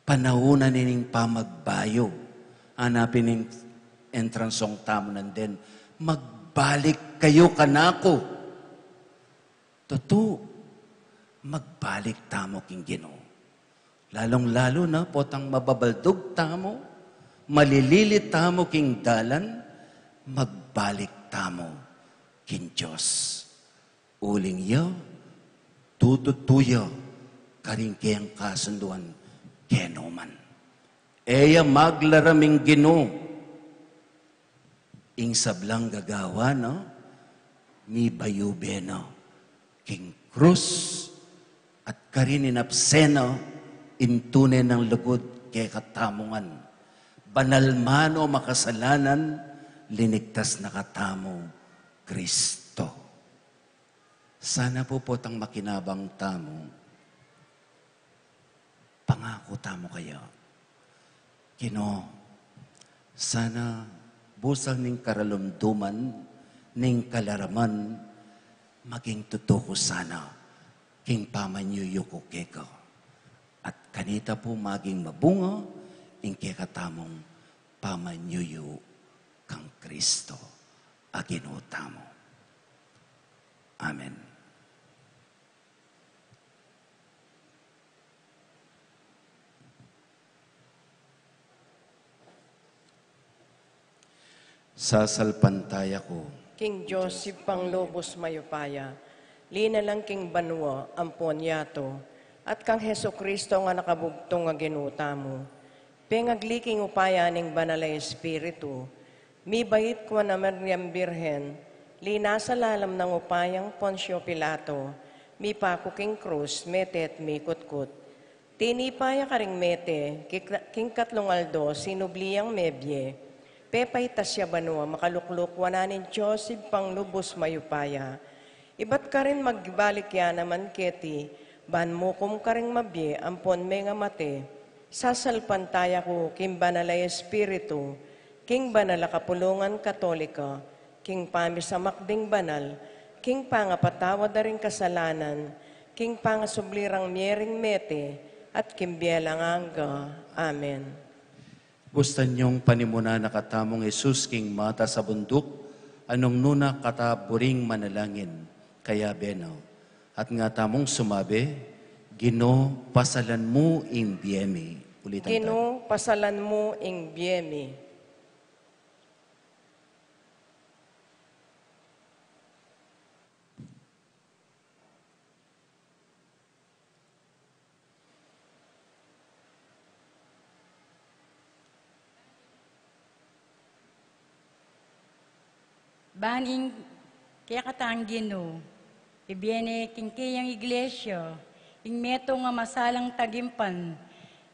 Panaun na ning pamagbayu. Anapin ing entrance song tamu nandin, "Magbalik kayu kanaku." Tutu, magbalik tamu king Ginu. Lalung-lalu na potang mababaldug tamu, malilili tamu king dalan, magbalik tamu king Dios. Uling ya, tututu ya karing keyang kasunduan kenu man. E ya maglaram ing Ginu. Ing sablang gagawan na, mibayuban na king krus, at karin inapse na ing tune nang lugud kekatamu ngan. Banal man o makasalanan, linigtas na katamu Kristo. Sana pu potang makinabang tamu, pangaku tamu kaya, Ginu, sana busal ning karalumduman, ning kalaraman, maging tutu ku sana king pamanyuyu ku keka. At kanita pu maging mabunga ing kekatamung pamanyuyu kang Kristo a Ginu tamu. Amen. Sasalpantaya ku king Dios, Ibpang lubus mayupaya, linalang king banua ampon yatu, at kang Jesucristo a nakabugtung a Ginu tamu, pengagli king upaya ning Banal a Espiritu, mibait kang Mariang Birhen, linasa lalam nang upayang Poncio Pilato, mipaku king krus, mete at mikutkut. Tinipa ya karing mete, kik-, king katlung aldo sinubli yang mebie. Pepaitas ya banua, makalukluk wanan ning Dios Ibpang lubus mayupaya. Ibat karin magbalik ya naman keti, ban mukum karing mabie ampon mengamate. Sasalpantaya ku king Banal a Espiritu, king Banal a Kapulungan Katolika, king pamisamak ding banal, king pangapatawad da ring kasalanan, king pangasubli rang mie ring mete, at king bie alang angga. Amen. Bustan yung panimunan na katamung Jesus king matas a bunduk, a nung nu na kata buring manalangin, kayabe na. At nga tamung sumabi, Ginu, pasalan mu ing bie mi. Ulitan tayo. Ginu, pasalan mu ing bie mi. Ban ing kekatang Ginu, ibie ne king keyang Iglesia, ing metung a masalang tagimpan,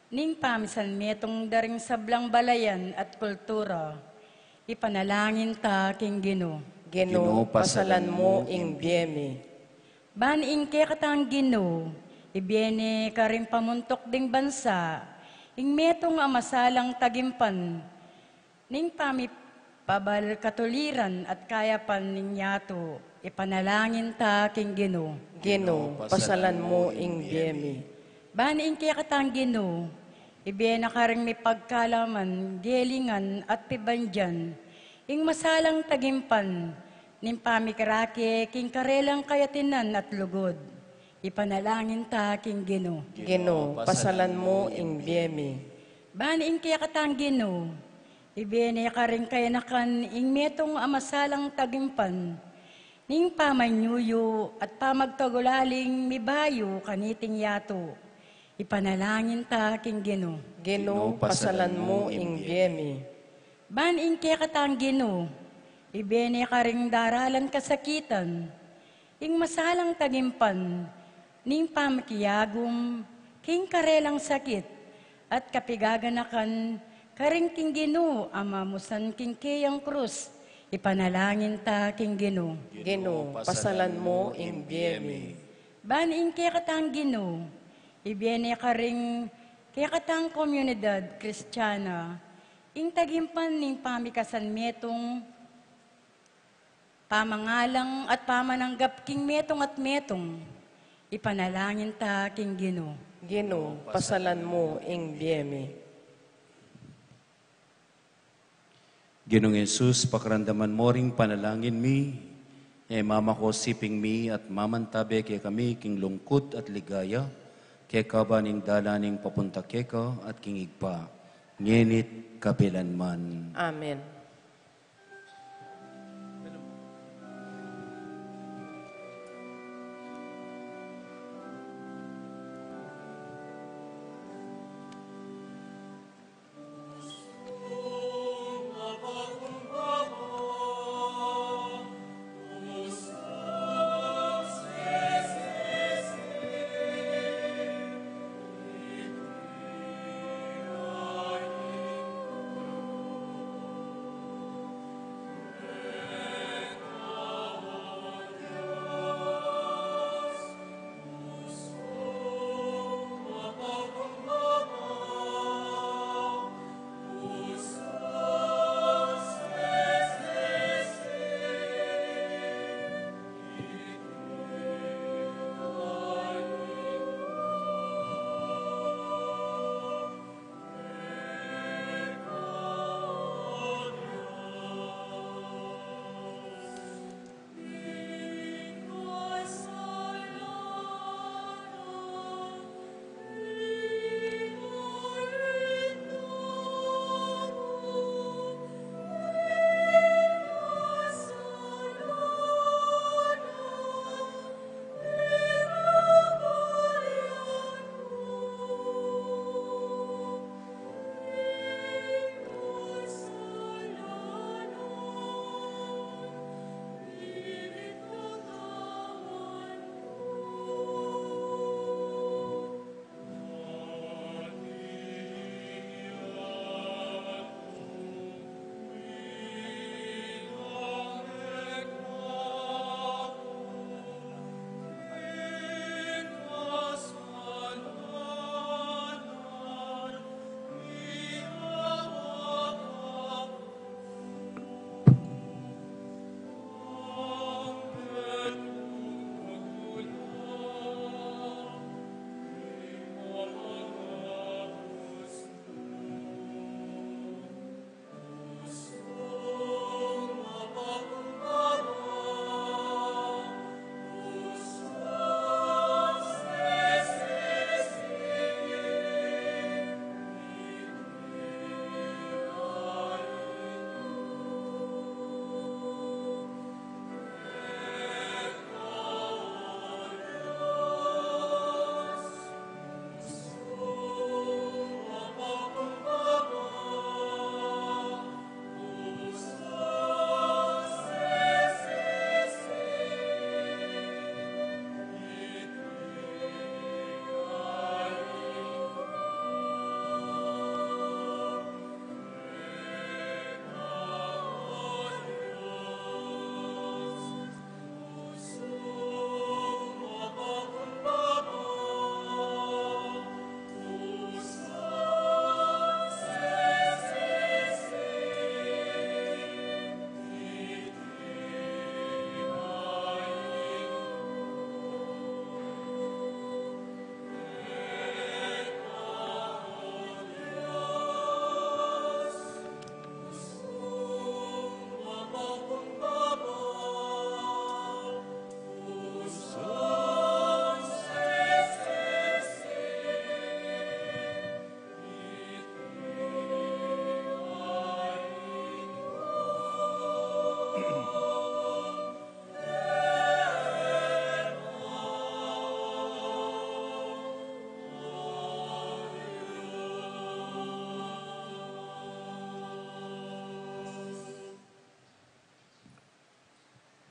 ning pamisan metung da ring sablang balayan at kultura. Ipanalangin ta king Ginu. Ginu, pasalan mu ing bie mi. Ban ing kekatang Ginu, ibie ne karing pamuntuk ding bansa, ing metung a masalang tagimpan, ning pamipabal katuliran at kayapan ning yatu, ipanalangin ta king Ginu. Ginu, pasalan mu ing bie mi. Ban ing kekatang Ginu, ibie na karing mipagkalaman, gelingan at pibandian, ing masalang tagimpan, ning pamikirake king karelang kayatinan at lugud. Ipanalangin ta king Ginu. Ginu, pasalan mu ing bie mi. Ban ing kekatang Ginu, ibie ne karing kayanakan ing metung a masalang tagimpan, ning pamanyuyu at pamagtagulaling mibayu kaniting yatu. Ipanalangin ta king Ginu. Ginu, pasalan mu ing bie mi. Ban ing kekatang Ginu, ibie ne karing daralan kasakitan, ing masalang tagimpan, ning pamikiyagum king karelang sakit, at kapigaganakan karing king Ginu a mamusan king keyang krus, ipanalangin ta king Ginu. Ginu, pasalan mu ing bie mi. Ban ing kekatang Ginu, ibie ne karing kekatang komunidad Kristiana, ing tagimpan ning pamikasan metung, pamangalang at pamananggap king metung at metung, ipanalangin ta king Ginu. Ginu, pasalan mu ing bie mi. Ginung Jesus, pakiramdaman mu ring panalangin mi, e mamaku siping mi at mamantabe kekami king lungkut at ligaya, keka ba ning dalan ning papunta keka at king Ibpa, ngeni't kapilanman. Amen.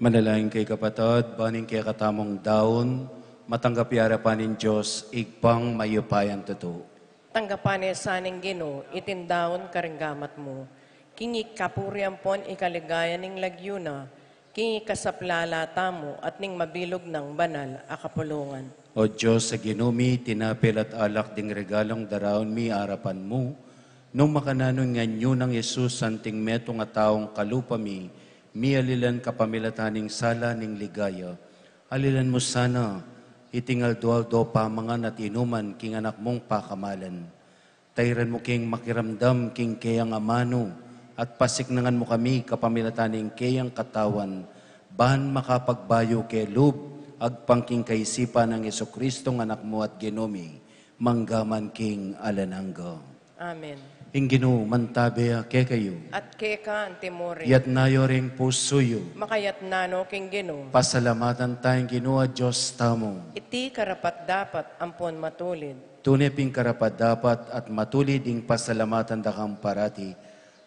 Manalangin kayu, kapatad, ban ing kekatamung daun matanggap ya arapan ning Dios, Ibpang mayupayang tutu. Tanggapan na sa ning Ginu iting daun karing gamat mu, king ikapuri ampon ikaligaya ning lagyu na, king ikasaplala tamu at ning mabilug nang banal a kapulungan. O Dios a Ginu mi, tinape at alak ding regalung daraun mi arapan mu, nung makananu ing anyu nang Jesus anting metung a taung kalupa mi, mialilan kapamilatan ning sala ning ligaya. Alilan mu sana iting aldo-aldo pamangan at inuman king anak mung pakamalan. Tairan mu keng makiramdam king keyang amanu, at pasiknangan mu kami kapamilatan ning keyang katawan, ban makapagbayu ke lub, agpang king kaisipan nang Jesucristong Anak mu at Ginu mi, mangga man king alang angga. Amen. Ing Ginu mantabe ya kekayu. At keka antimurin. Iyatas yu ring pusu yu. Makayatas no king Ginu. Pasalamatan taya ing Ginu a Dios tamu. Iti karapat-dapat ampon matulid. Tune pin karapat-dapat at matulid ing pasalamatan da kang parati,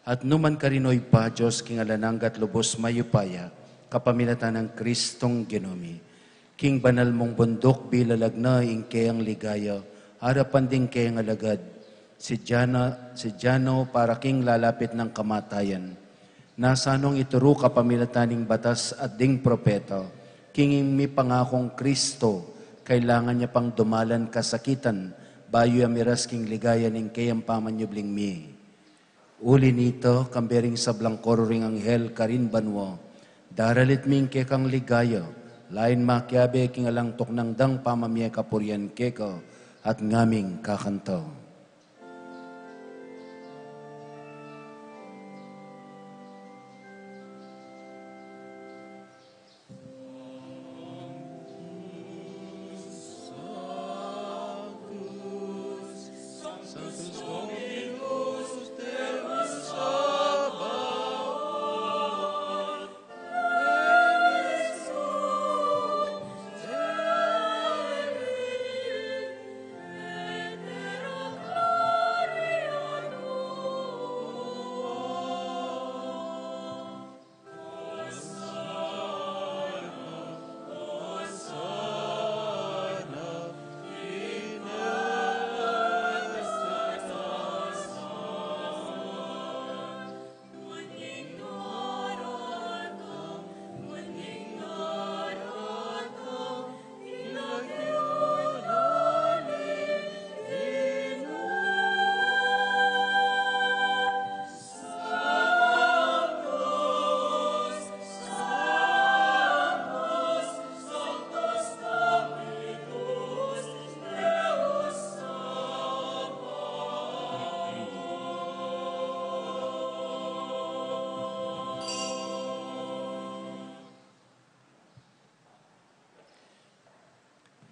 at nu man karin, O Ibpa, Dios king alang angga at lubus mayupaya, kapamilatan nang Cristong Ginu mi. King banal mung bunduk bilalag na ing keyang ligaya, arapan ding keyang alagad, si Jana, si Jano para king lalapit nang kamatayan. Nasa nong ituru kapamilatan ning batas at ding propeta, king ing mipangakung Cristo, kailangan ya pang dumalan kasakitan, bayu ya miras king ligaya ning keyang pamanyubling mie. Uli nita, kambe ring sablang koru ring anghel karin banua, daralit mi ing kekang ligaya, lain makiabe king alang tuknang dang pamamie kapurian keka, at ngaming kakanta.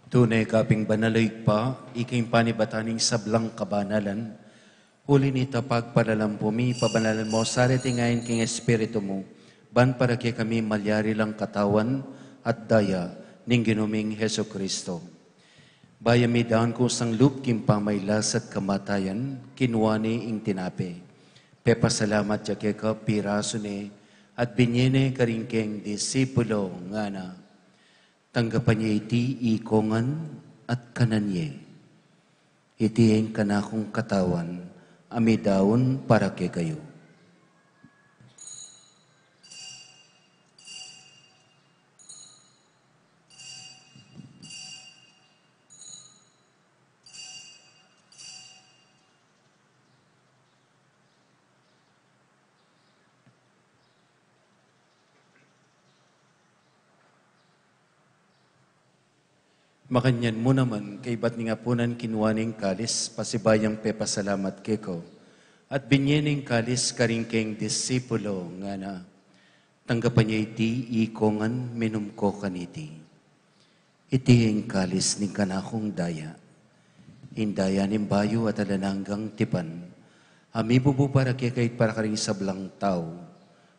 Tune ka pin banal, O Ibpa, ika ing panibatan ning sablang kabanalan. Uli nita pagpalalampu mi, pabanalan mu sa reting ain king Espiritu mu, ban para kekami malyari lang katawan at daya ning Ginu ming Jesucristo. Bayu ya midaun kusang lub king pamailas at kamatayan, kinua ne ing tinape, pepasalamat ya keka, pirasu ne, at binie ne karing keng disipulo, ngana: Tanggapan ye iti ikongan at kanan ye. Iti ing kanakung katawan a midaun para kekayu. Makanyan mu naman, kaibat ning apunan, kinua ne ing kalis, pasibayu yang pepasalamat keka, at binie ne ing kalis karing keng disipulo, ngana: Tanggapan ye iti ikongan, minum ko kaniti. Iti ing kalis ning kanakung daya, ing daya ning bayu at alang anggang tipan, a mibubu para kekayu at para karing sablang tau,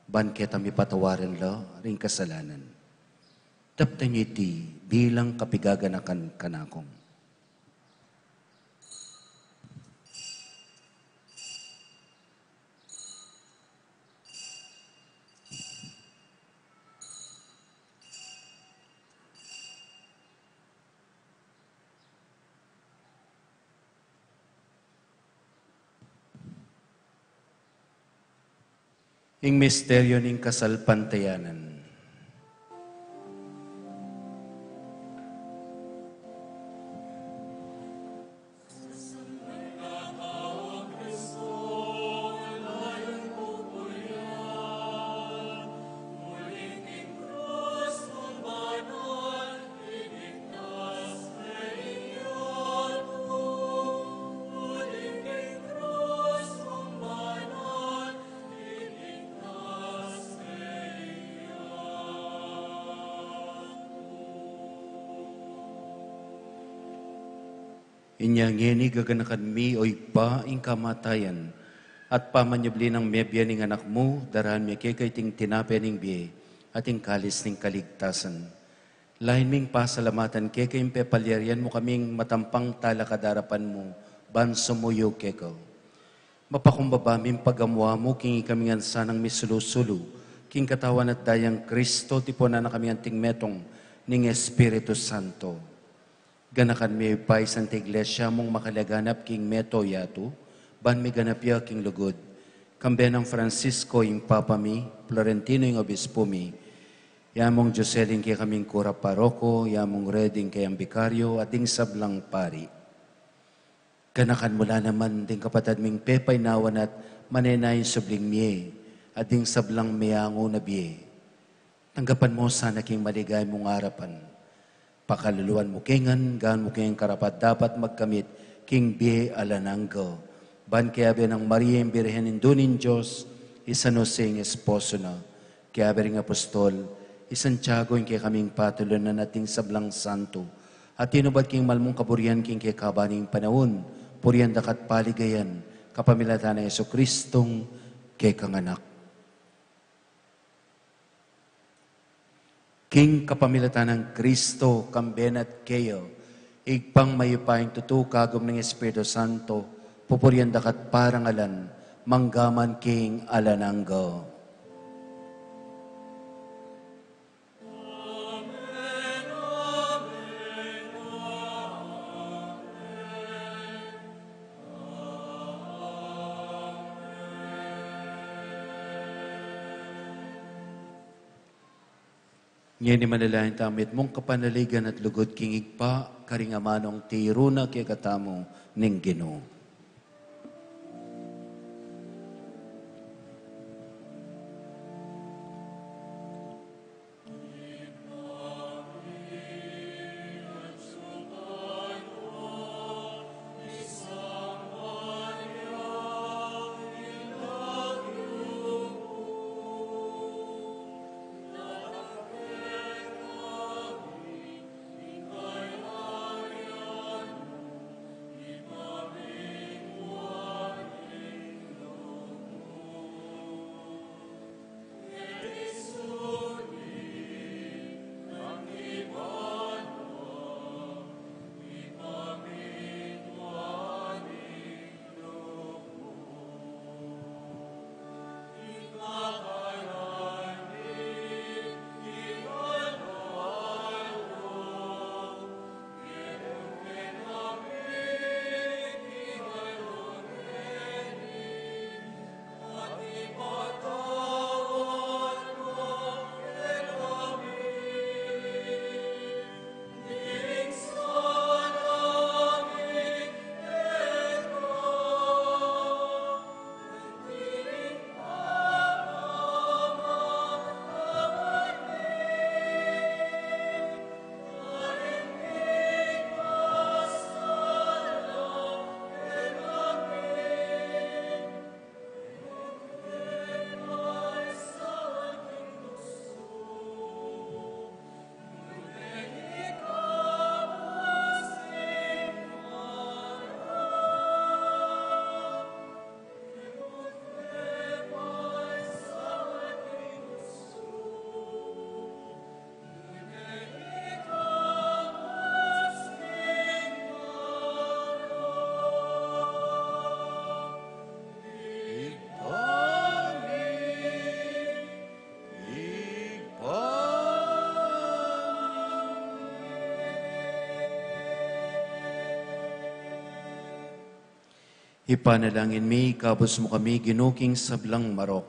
ban keta mipatawaran la ring kasalanan. Daptan ye iti bilang kapigaganakan kanakung. Ing misteryo ning kasalpantayanan. Inya ngeni gaganakan mi, O Ibpa, ing kamatayan at pamanyubli nang mebie ning Anak mu, darahan mi keka iting tinape ning bie at ing kalis ning kaligtasan. Lain ming pasalamatan keka ing pepalyarian mu kaming matampang talakad king arapan mu ban sumuyu keka. Mapakumbaba ming pagamu-amu king ikami ngan sanang misulu-sulu king katawan at dayang Kristo, tipunan na kami anting metung ning Espiritu Santo. Ganakan mi pa ing Santa Iglesia mung makalaganap king mabilug a yatu, ban miganap ya king lugud. Kambe nang Francisco ing Papa mi, Florentino ing Obispo mi, ya mung Joselin ing kekaming kura paroko, ya mung Red ing kayang bikaryo, at ding sablang pari. Ganakan mu la naman ding kapatad ming pepainawan at manenaya ing subling mie, at ding sablang meangu na bie. Tanggapan mu sana king maligaya mung arapan. Pakaluluan mu ke ngan, gawan mu keng karapat-dapat magkamit king bie alang angga. Ban kayabe nang Maria ing Birhen Indu ning Dios, i San Jose ing esposo na, kayabe ring apostol, i Santiago ing kekaming patulunan at ding sablang santo, a tinubad king malmung kaburian king kekaban ning panaun, purian daka at paligayan, kapamilatan nang Jesucristong kekang Anak. King kapamilatan nang Kristo, kambe na at keya, Ibpang mayupayang tutu, kagum ning Espiritu Santo, pupurian daka at parangalan, mangga man king alang angga. Ngeni manalangin tamu mitmung kapanaligan at lugud king Ibpa, karing amanung tiru na kekatamu ning Ginu. Ipanalangin mi, ikabus mu kami, Ginu, king sablang marok.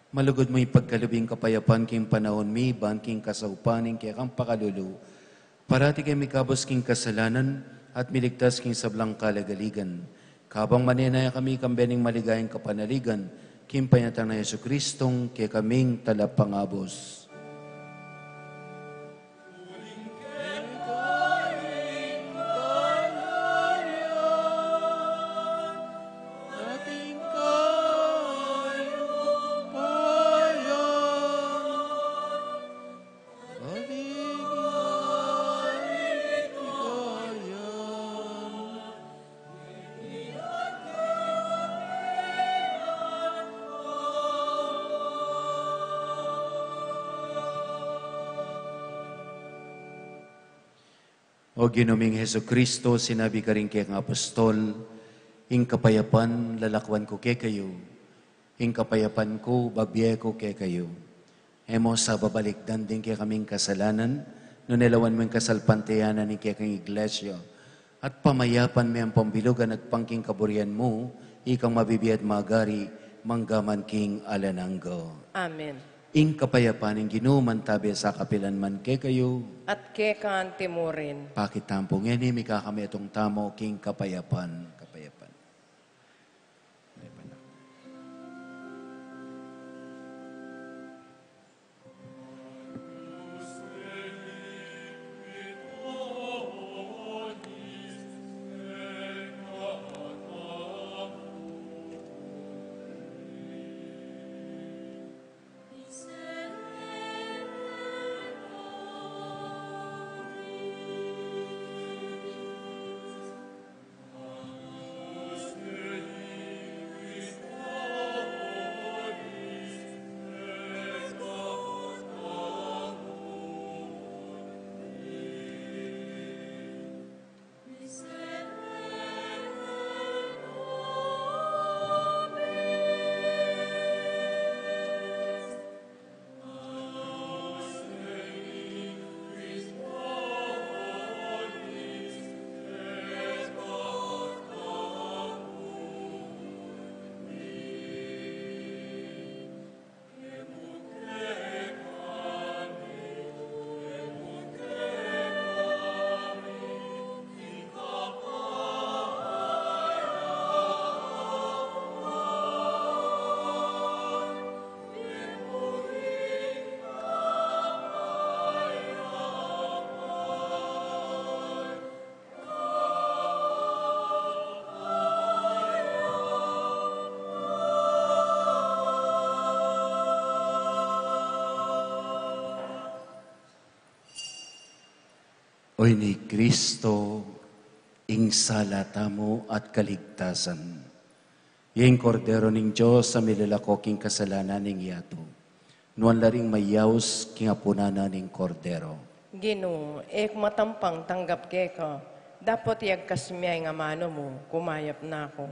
Malugud mu ipagkalub ing kapayapan king panaun mi, ban king kasaupan ning kekang pakalulu, parati keng mikabus king kasalanan at miligtas king sablang kaligaligan. Kabang manenaya kami kambe ning maligayang kapanaligan, king panyatang nang Jesucristong kekaming Talapangabus. O Ginu ming Jesucristo, sinabi karing kekang apostol, "Ing kapayapan lalakwan ku kekayu, ing kapayapan ku babie ku kekayu." E mu sa babalikdan ding kekaming kasalanan, nune lawan mu ing kasalpantayanan ning kekang Iglesia, at pamayapan me ampong bilugan agpang king kaburian mu, ikang mabibie at magari, mangga man king alang angga. Amen. Ing kapayapan ning Ginu mantabe sa kapilan man kekayu. At keka anti mu rin. Pakit tamu pu ngeni, mikakamitung tamu king kapayapan. Kapayapan. O ini i Kristo, ing sala tamu at kaligtasan. Ing Kordero ning Dios a milalako king kasalanan ning yatu. Nuan la ring mayaus king apunan na ning Kordero. Ginu, e ku matampang tanggap keka, dapot iyagkas mu ya ing amanu mu, kumayap na ku.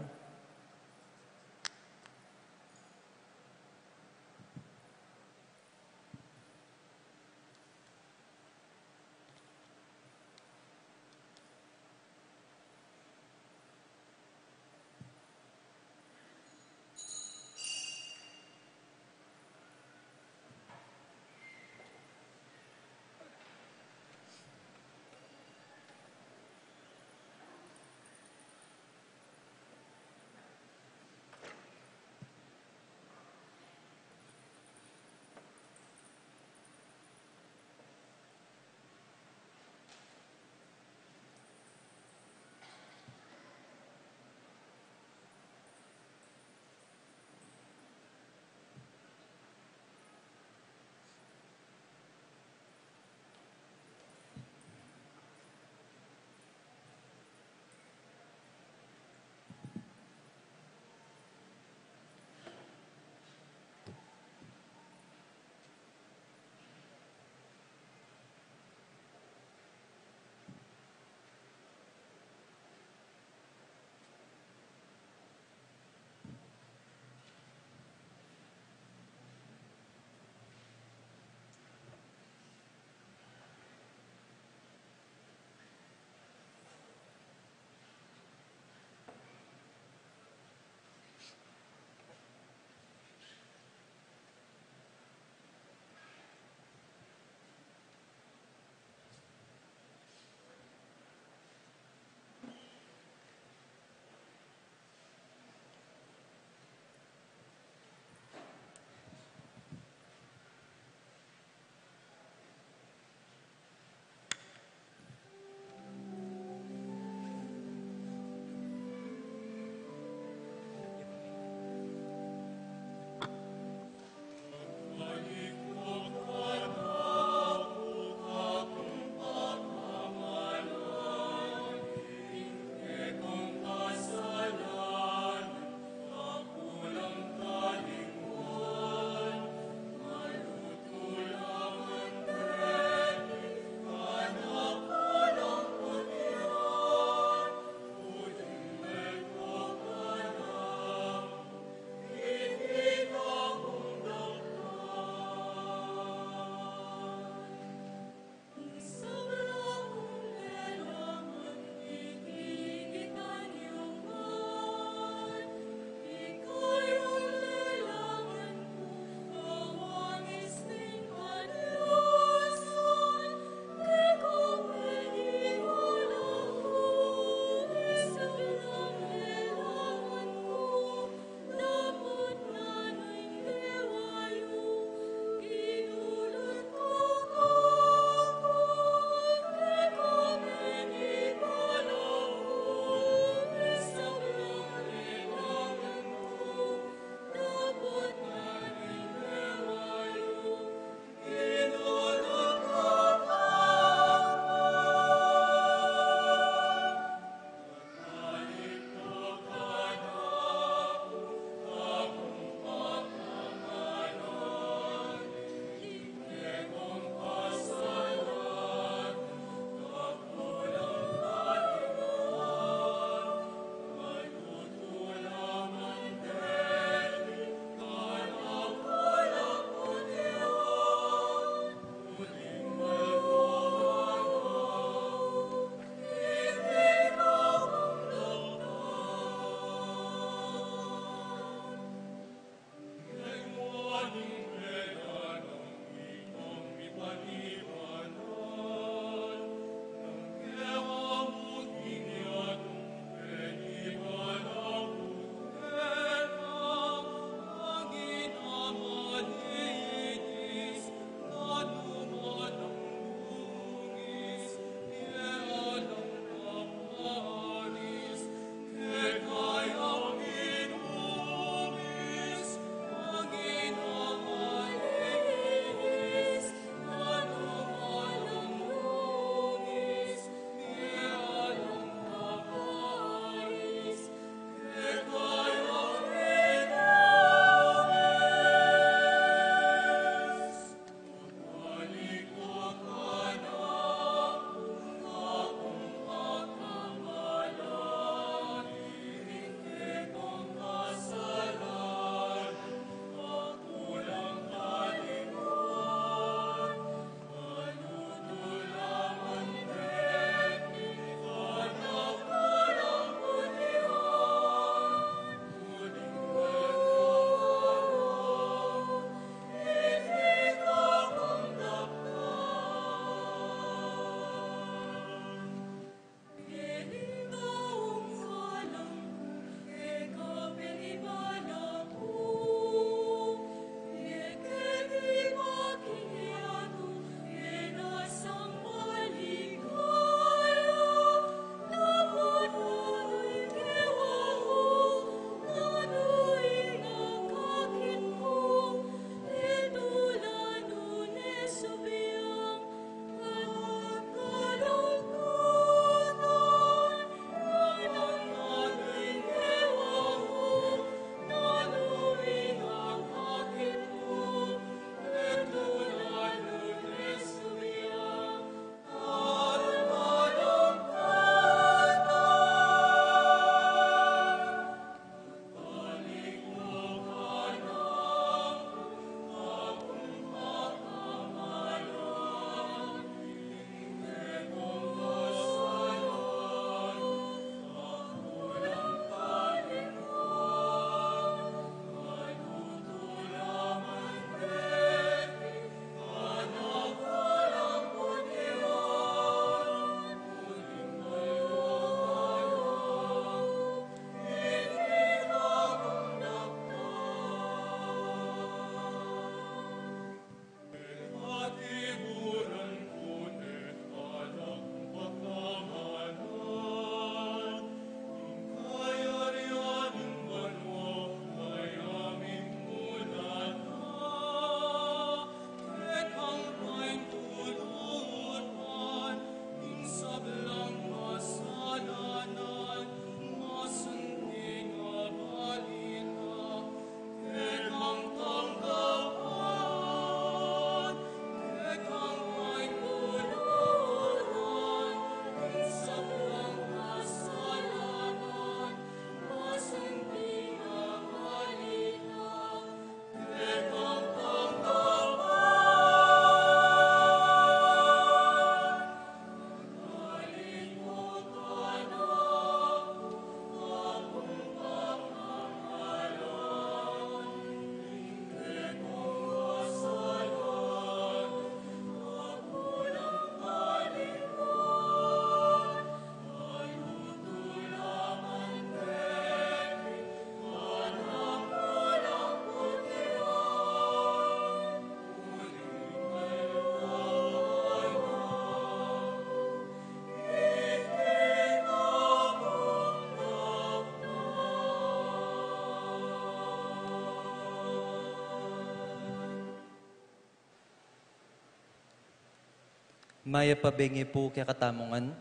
Mayap a bengi pu kekatamu ngan.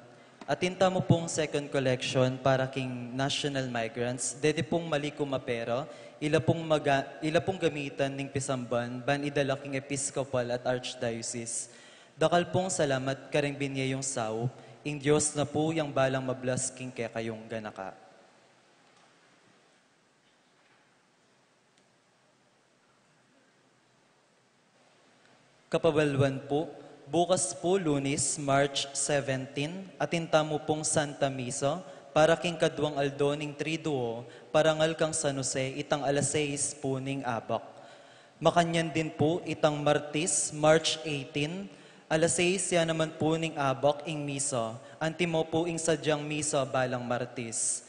Atin tamu pung second collection para king national migrants. Dede pung malikum a pera, ila pung maga-, ila pung gamitan ning pisamban, ban idala king Episcopal at Archdiocese. Dakal pung salamat kareng binie yung saup, ing Dios na pu yang balang mablas king kekayung ganaka. Kapabaluan pu, bukas pu, Lunes, March seventeen, atin tamu pung Santa Misa para king kaduang aldo ning Triduo, parangal kang San Jose, itang alas sais pu ning abak. Makanyan din pu, itang Martes, March eighteen, alas sais ya naman pu ning abak ing misa, antimo pu ing sadyang misa balang Martes.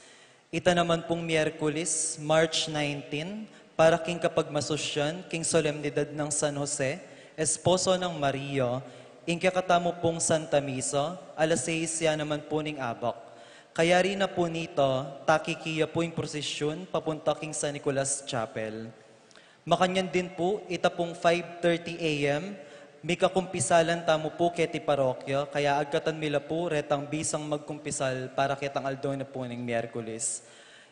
Ita naman pung Miyerkules, March nineteen, para king kapagmasusyan king solemnidad nang San Jose, esposo nang Maria, ing kekatamu pung Santa Misa, alas sais ya naman pu ning abak. Kayari na pu nita, takiki ya pu ing prosisyun papunta king San Nicolas Chapel. Makanyan din pu, ita pung five thirty A M, mikakumpisalan tamu pu keti parokya, kaya agkatan mi la pu retang bisang magkumpisal para ketang aldo na pu ning Miyerkules.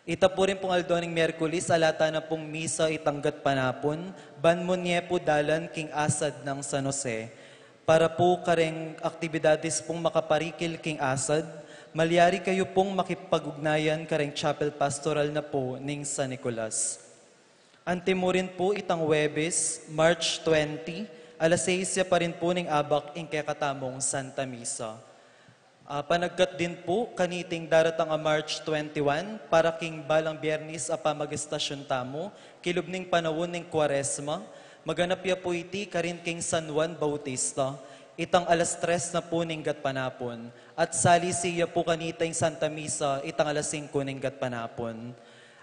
Ita pu rin pung aldo ning Miyerkules, alata na pung misa itang gatpanapun, ban munye pu dalan king asad nang San Jose. Para pu kareng aktibidades pung makaparikil king asad, malyari kayu pung makipag-ugnayan kareng chapel pastoral na pu ning San Nicolas. Antimurin pu itang Huwebes, March twenty, alas sais ya pa rin pu ning abak ing kekatamung Santa Misa. Ah, panagkat din pu, kaniting daratang a March twenty-one, para king balang Biyernes a pamagestasyon tamu, kilub ning panaun ning Kuaresma, maganap ya pu iti karin king San Juan Bautista, itang alas tres na pu ning gatpanapun, at salisi ya pu kanita ing Santa Misa, itang alas singko ning gatpanapun.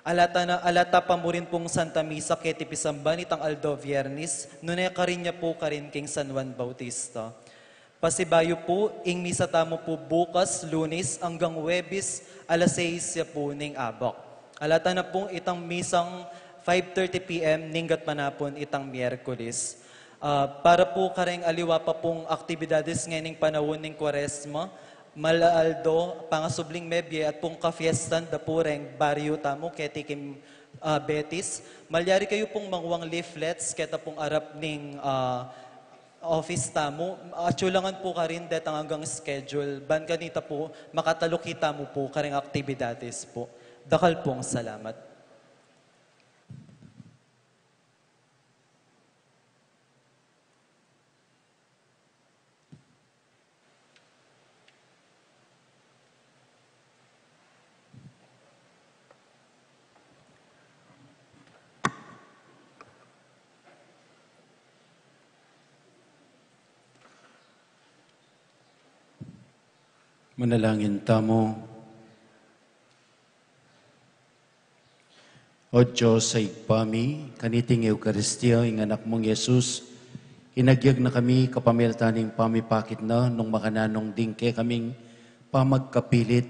Alata na, alata pa mu rin pung Santa Misa keti pisamban itang aldo Biyernes, nune karin ya pu karin king San Juan Bautista. Pasibayu pu, ing misa tamu pu bukas, Lunes anggang Huwebes, alas sais ya pu ning abak. Alata na pu itang misang five thirty P M ning gatpanapun itang Miyerkules. Ah, para pu kareng aliwa pa pung aktibidades ngening panaun ning Kuaresma, mala aldo, pangasubling mebie at pung kafiestan da pu reng baryu tamu, keti king, ah, Betis. Malyari kayu pung manguang leaflets, keta pung arap ning, ah, office tamu. Atyu la ngan pu karin detang anggang schedule, ban kanita pu, makataluki tamu pu kareng aktibidades pu. Dakal pung salamat. Manalangin tamu. O Dios a Ibpa mi, kaniting Eukaristia ing Anak mung Jesus, inagyag na kami kapamilatan ning pamipakit na nung makananu ding kekaming pamagkapilit,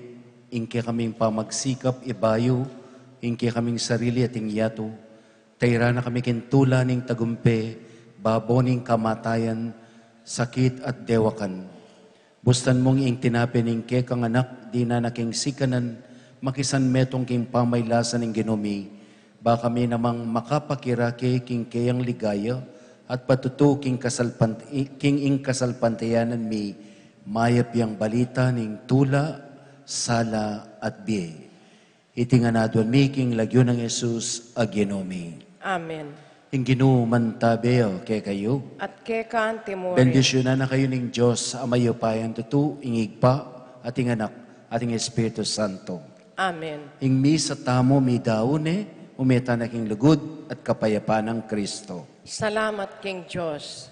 ing kekaming pamagsikap ibayu ing kekaming sarili at ing yatu. Tairan na kami king tula ning tagumpe, babo ning kamatayan, sakit at dewakan. Bustan mung ing tinape ning kekang Anak, dinan na king sikanan, makisan metung king pamaglasan ning Ginu mi, ba kami namang makapakirake king keyang ligaya, at patutu king kasalpant-, king ing kasalpantayanan mi, mayap yang balita ning tula, sala, at bie. Iti ngan aduan mi king lagyu nang Jesus a Ginu mi. Amen. Ing Ginu mantabe ya kekayu. At keka antimurin. Bendisyunan na kayu ning Dios a mayupayang tutu, ing Ibpa, at ing Anak, at ing Espiritu Santo. Amen. Ing misa tamu midaun ne, ume tana king lugud at kapayapan nang Kristo. Salamat king Dios.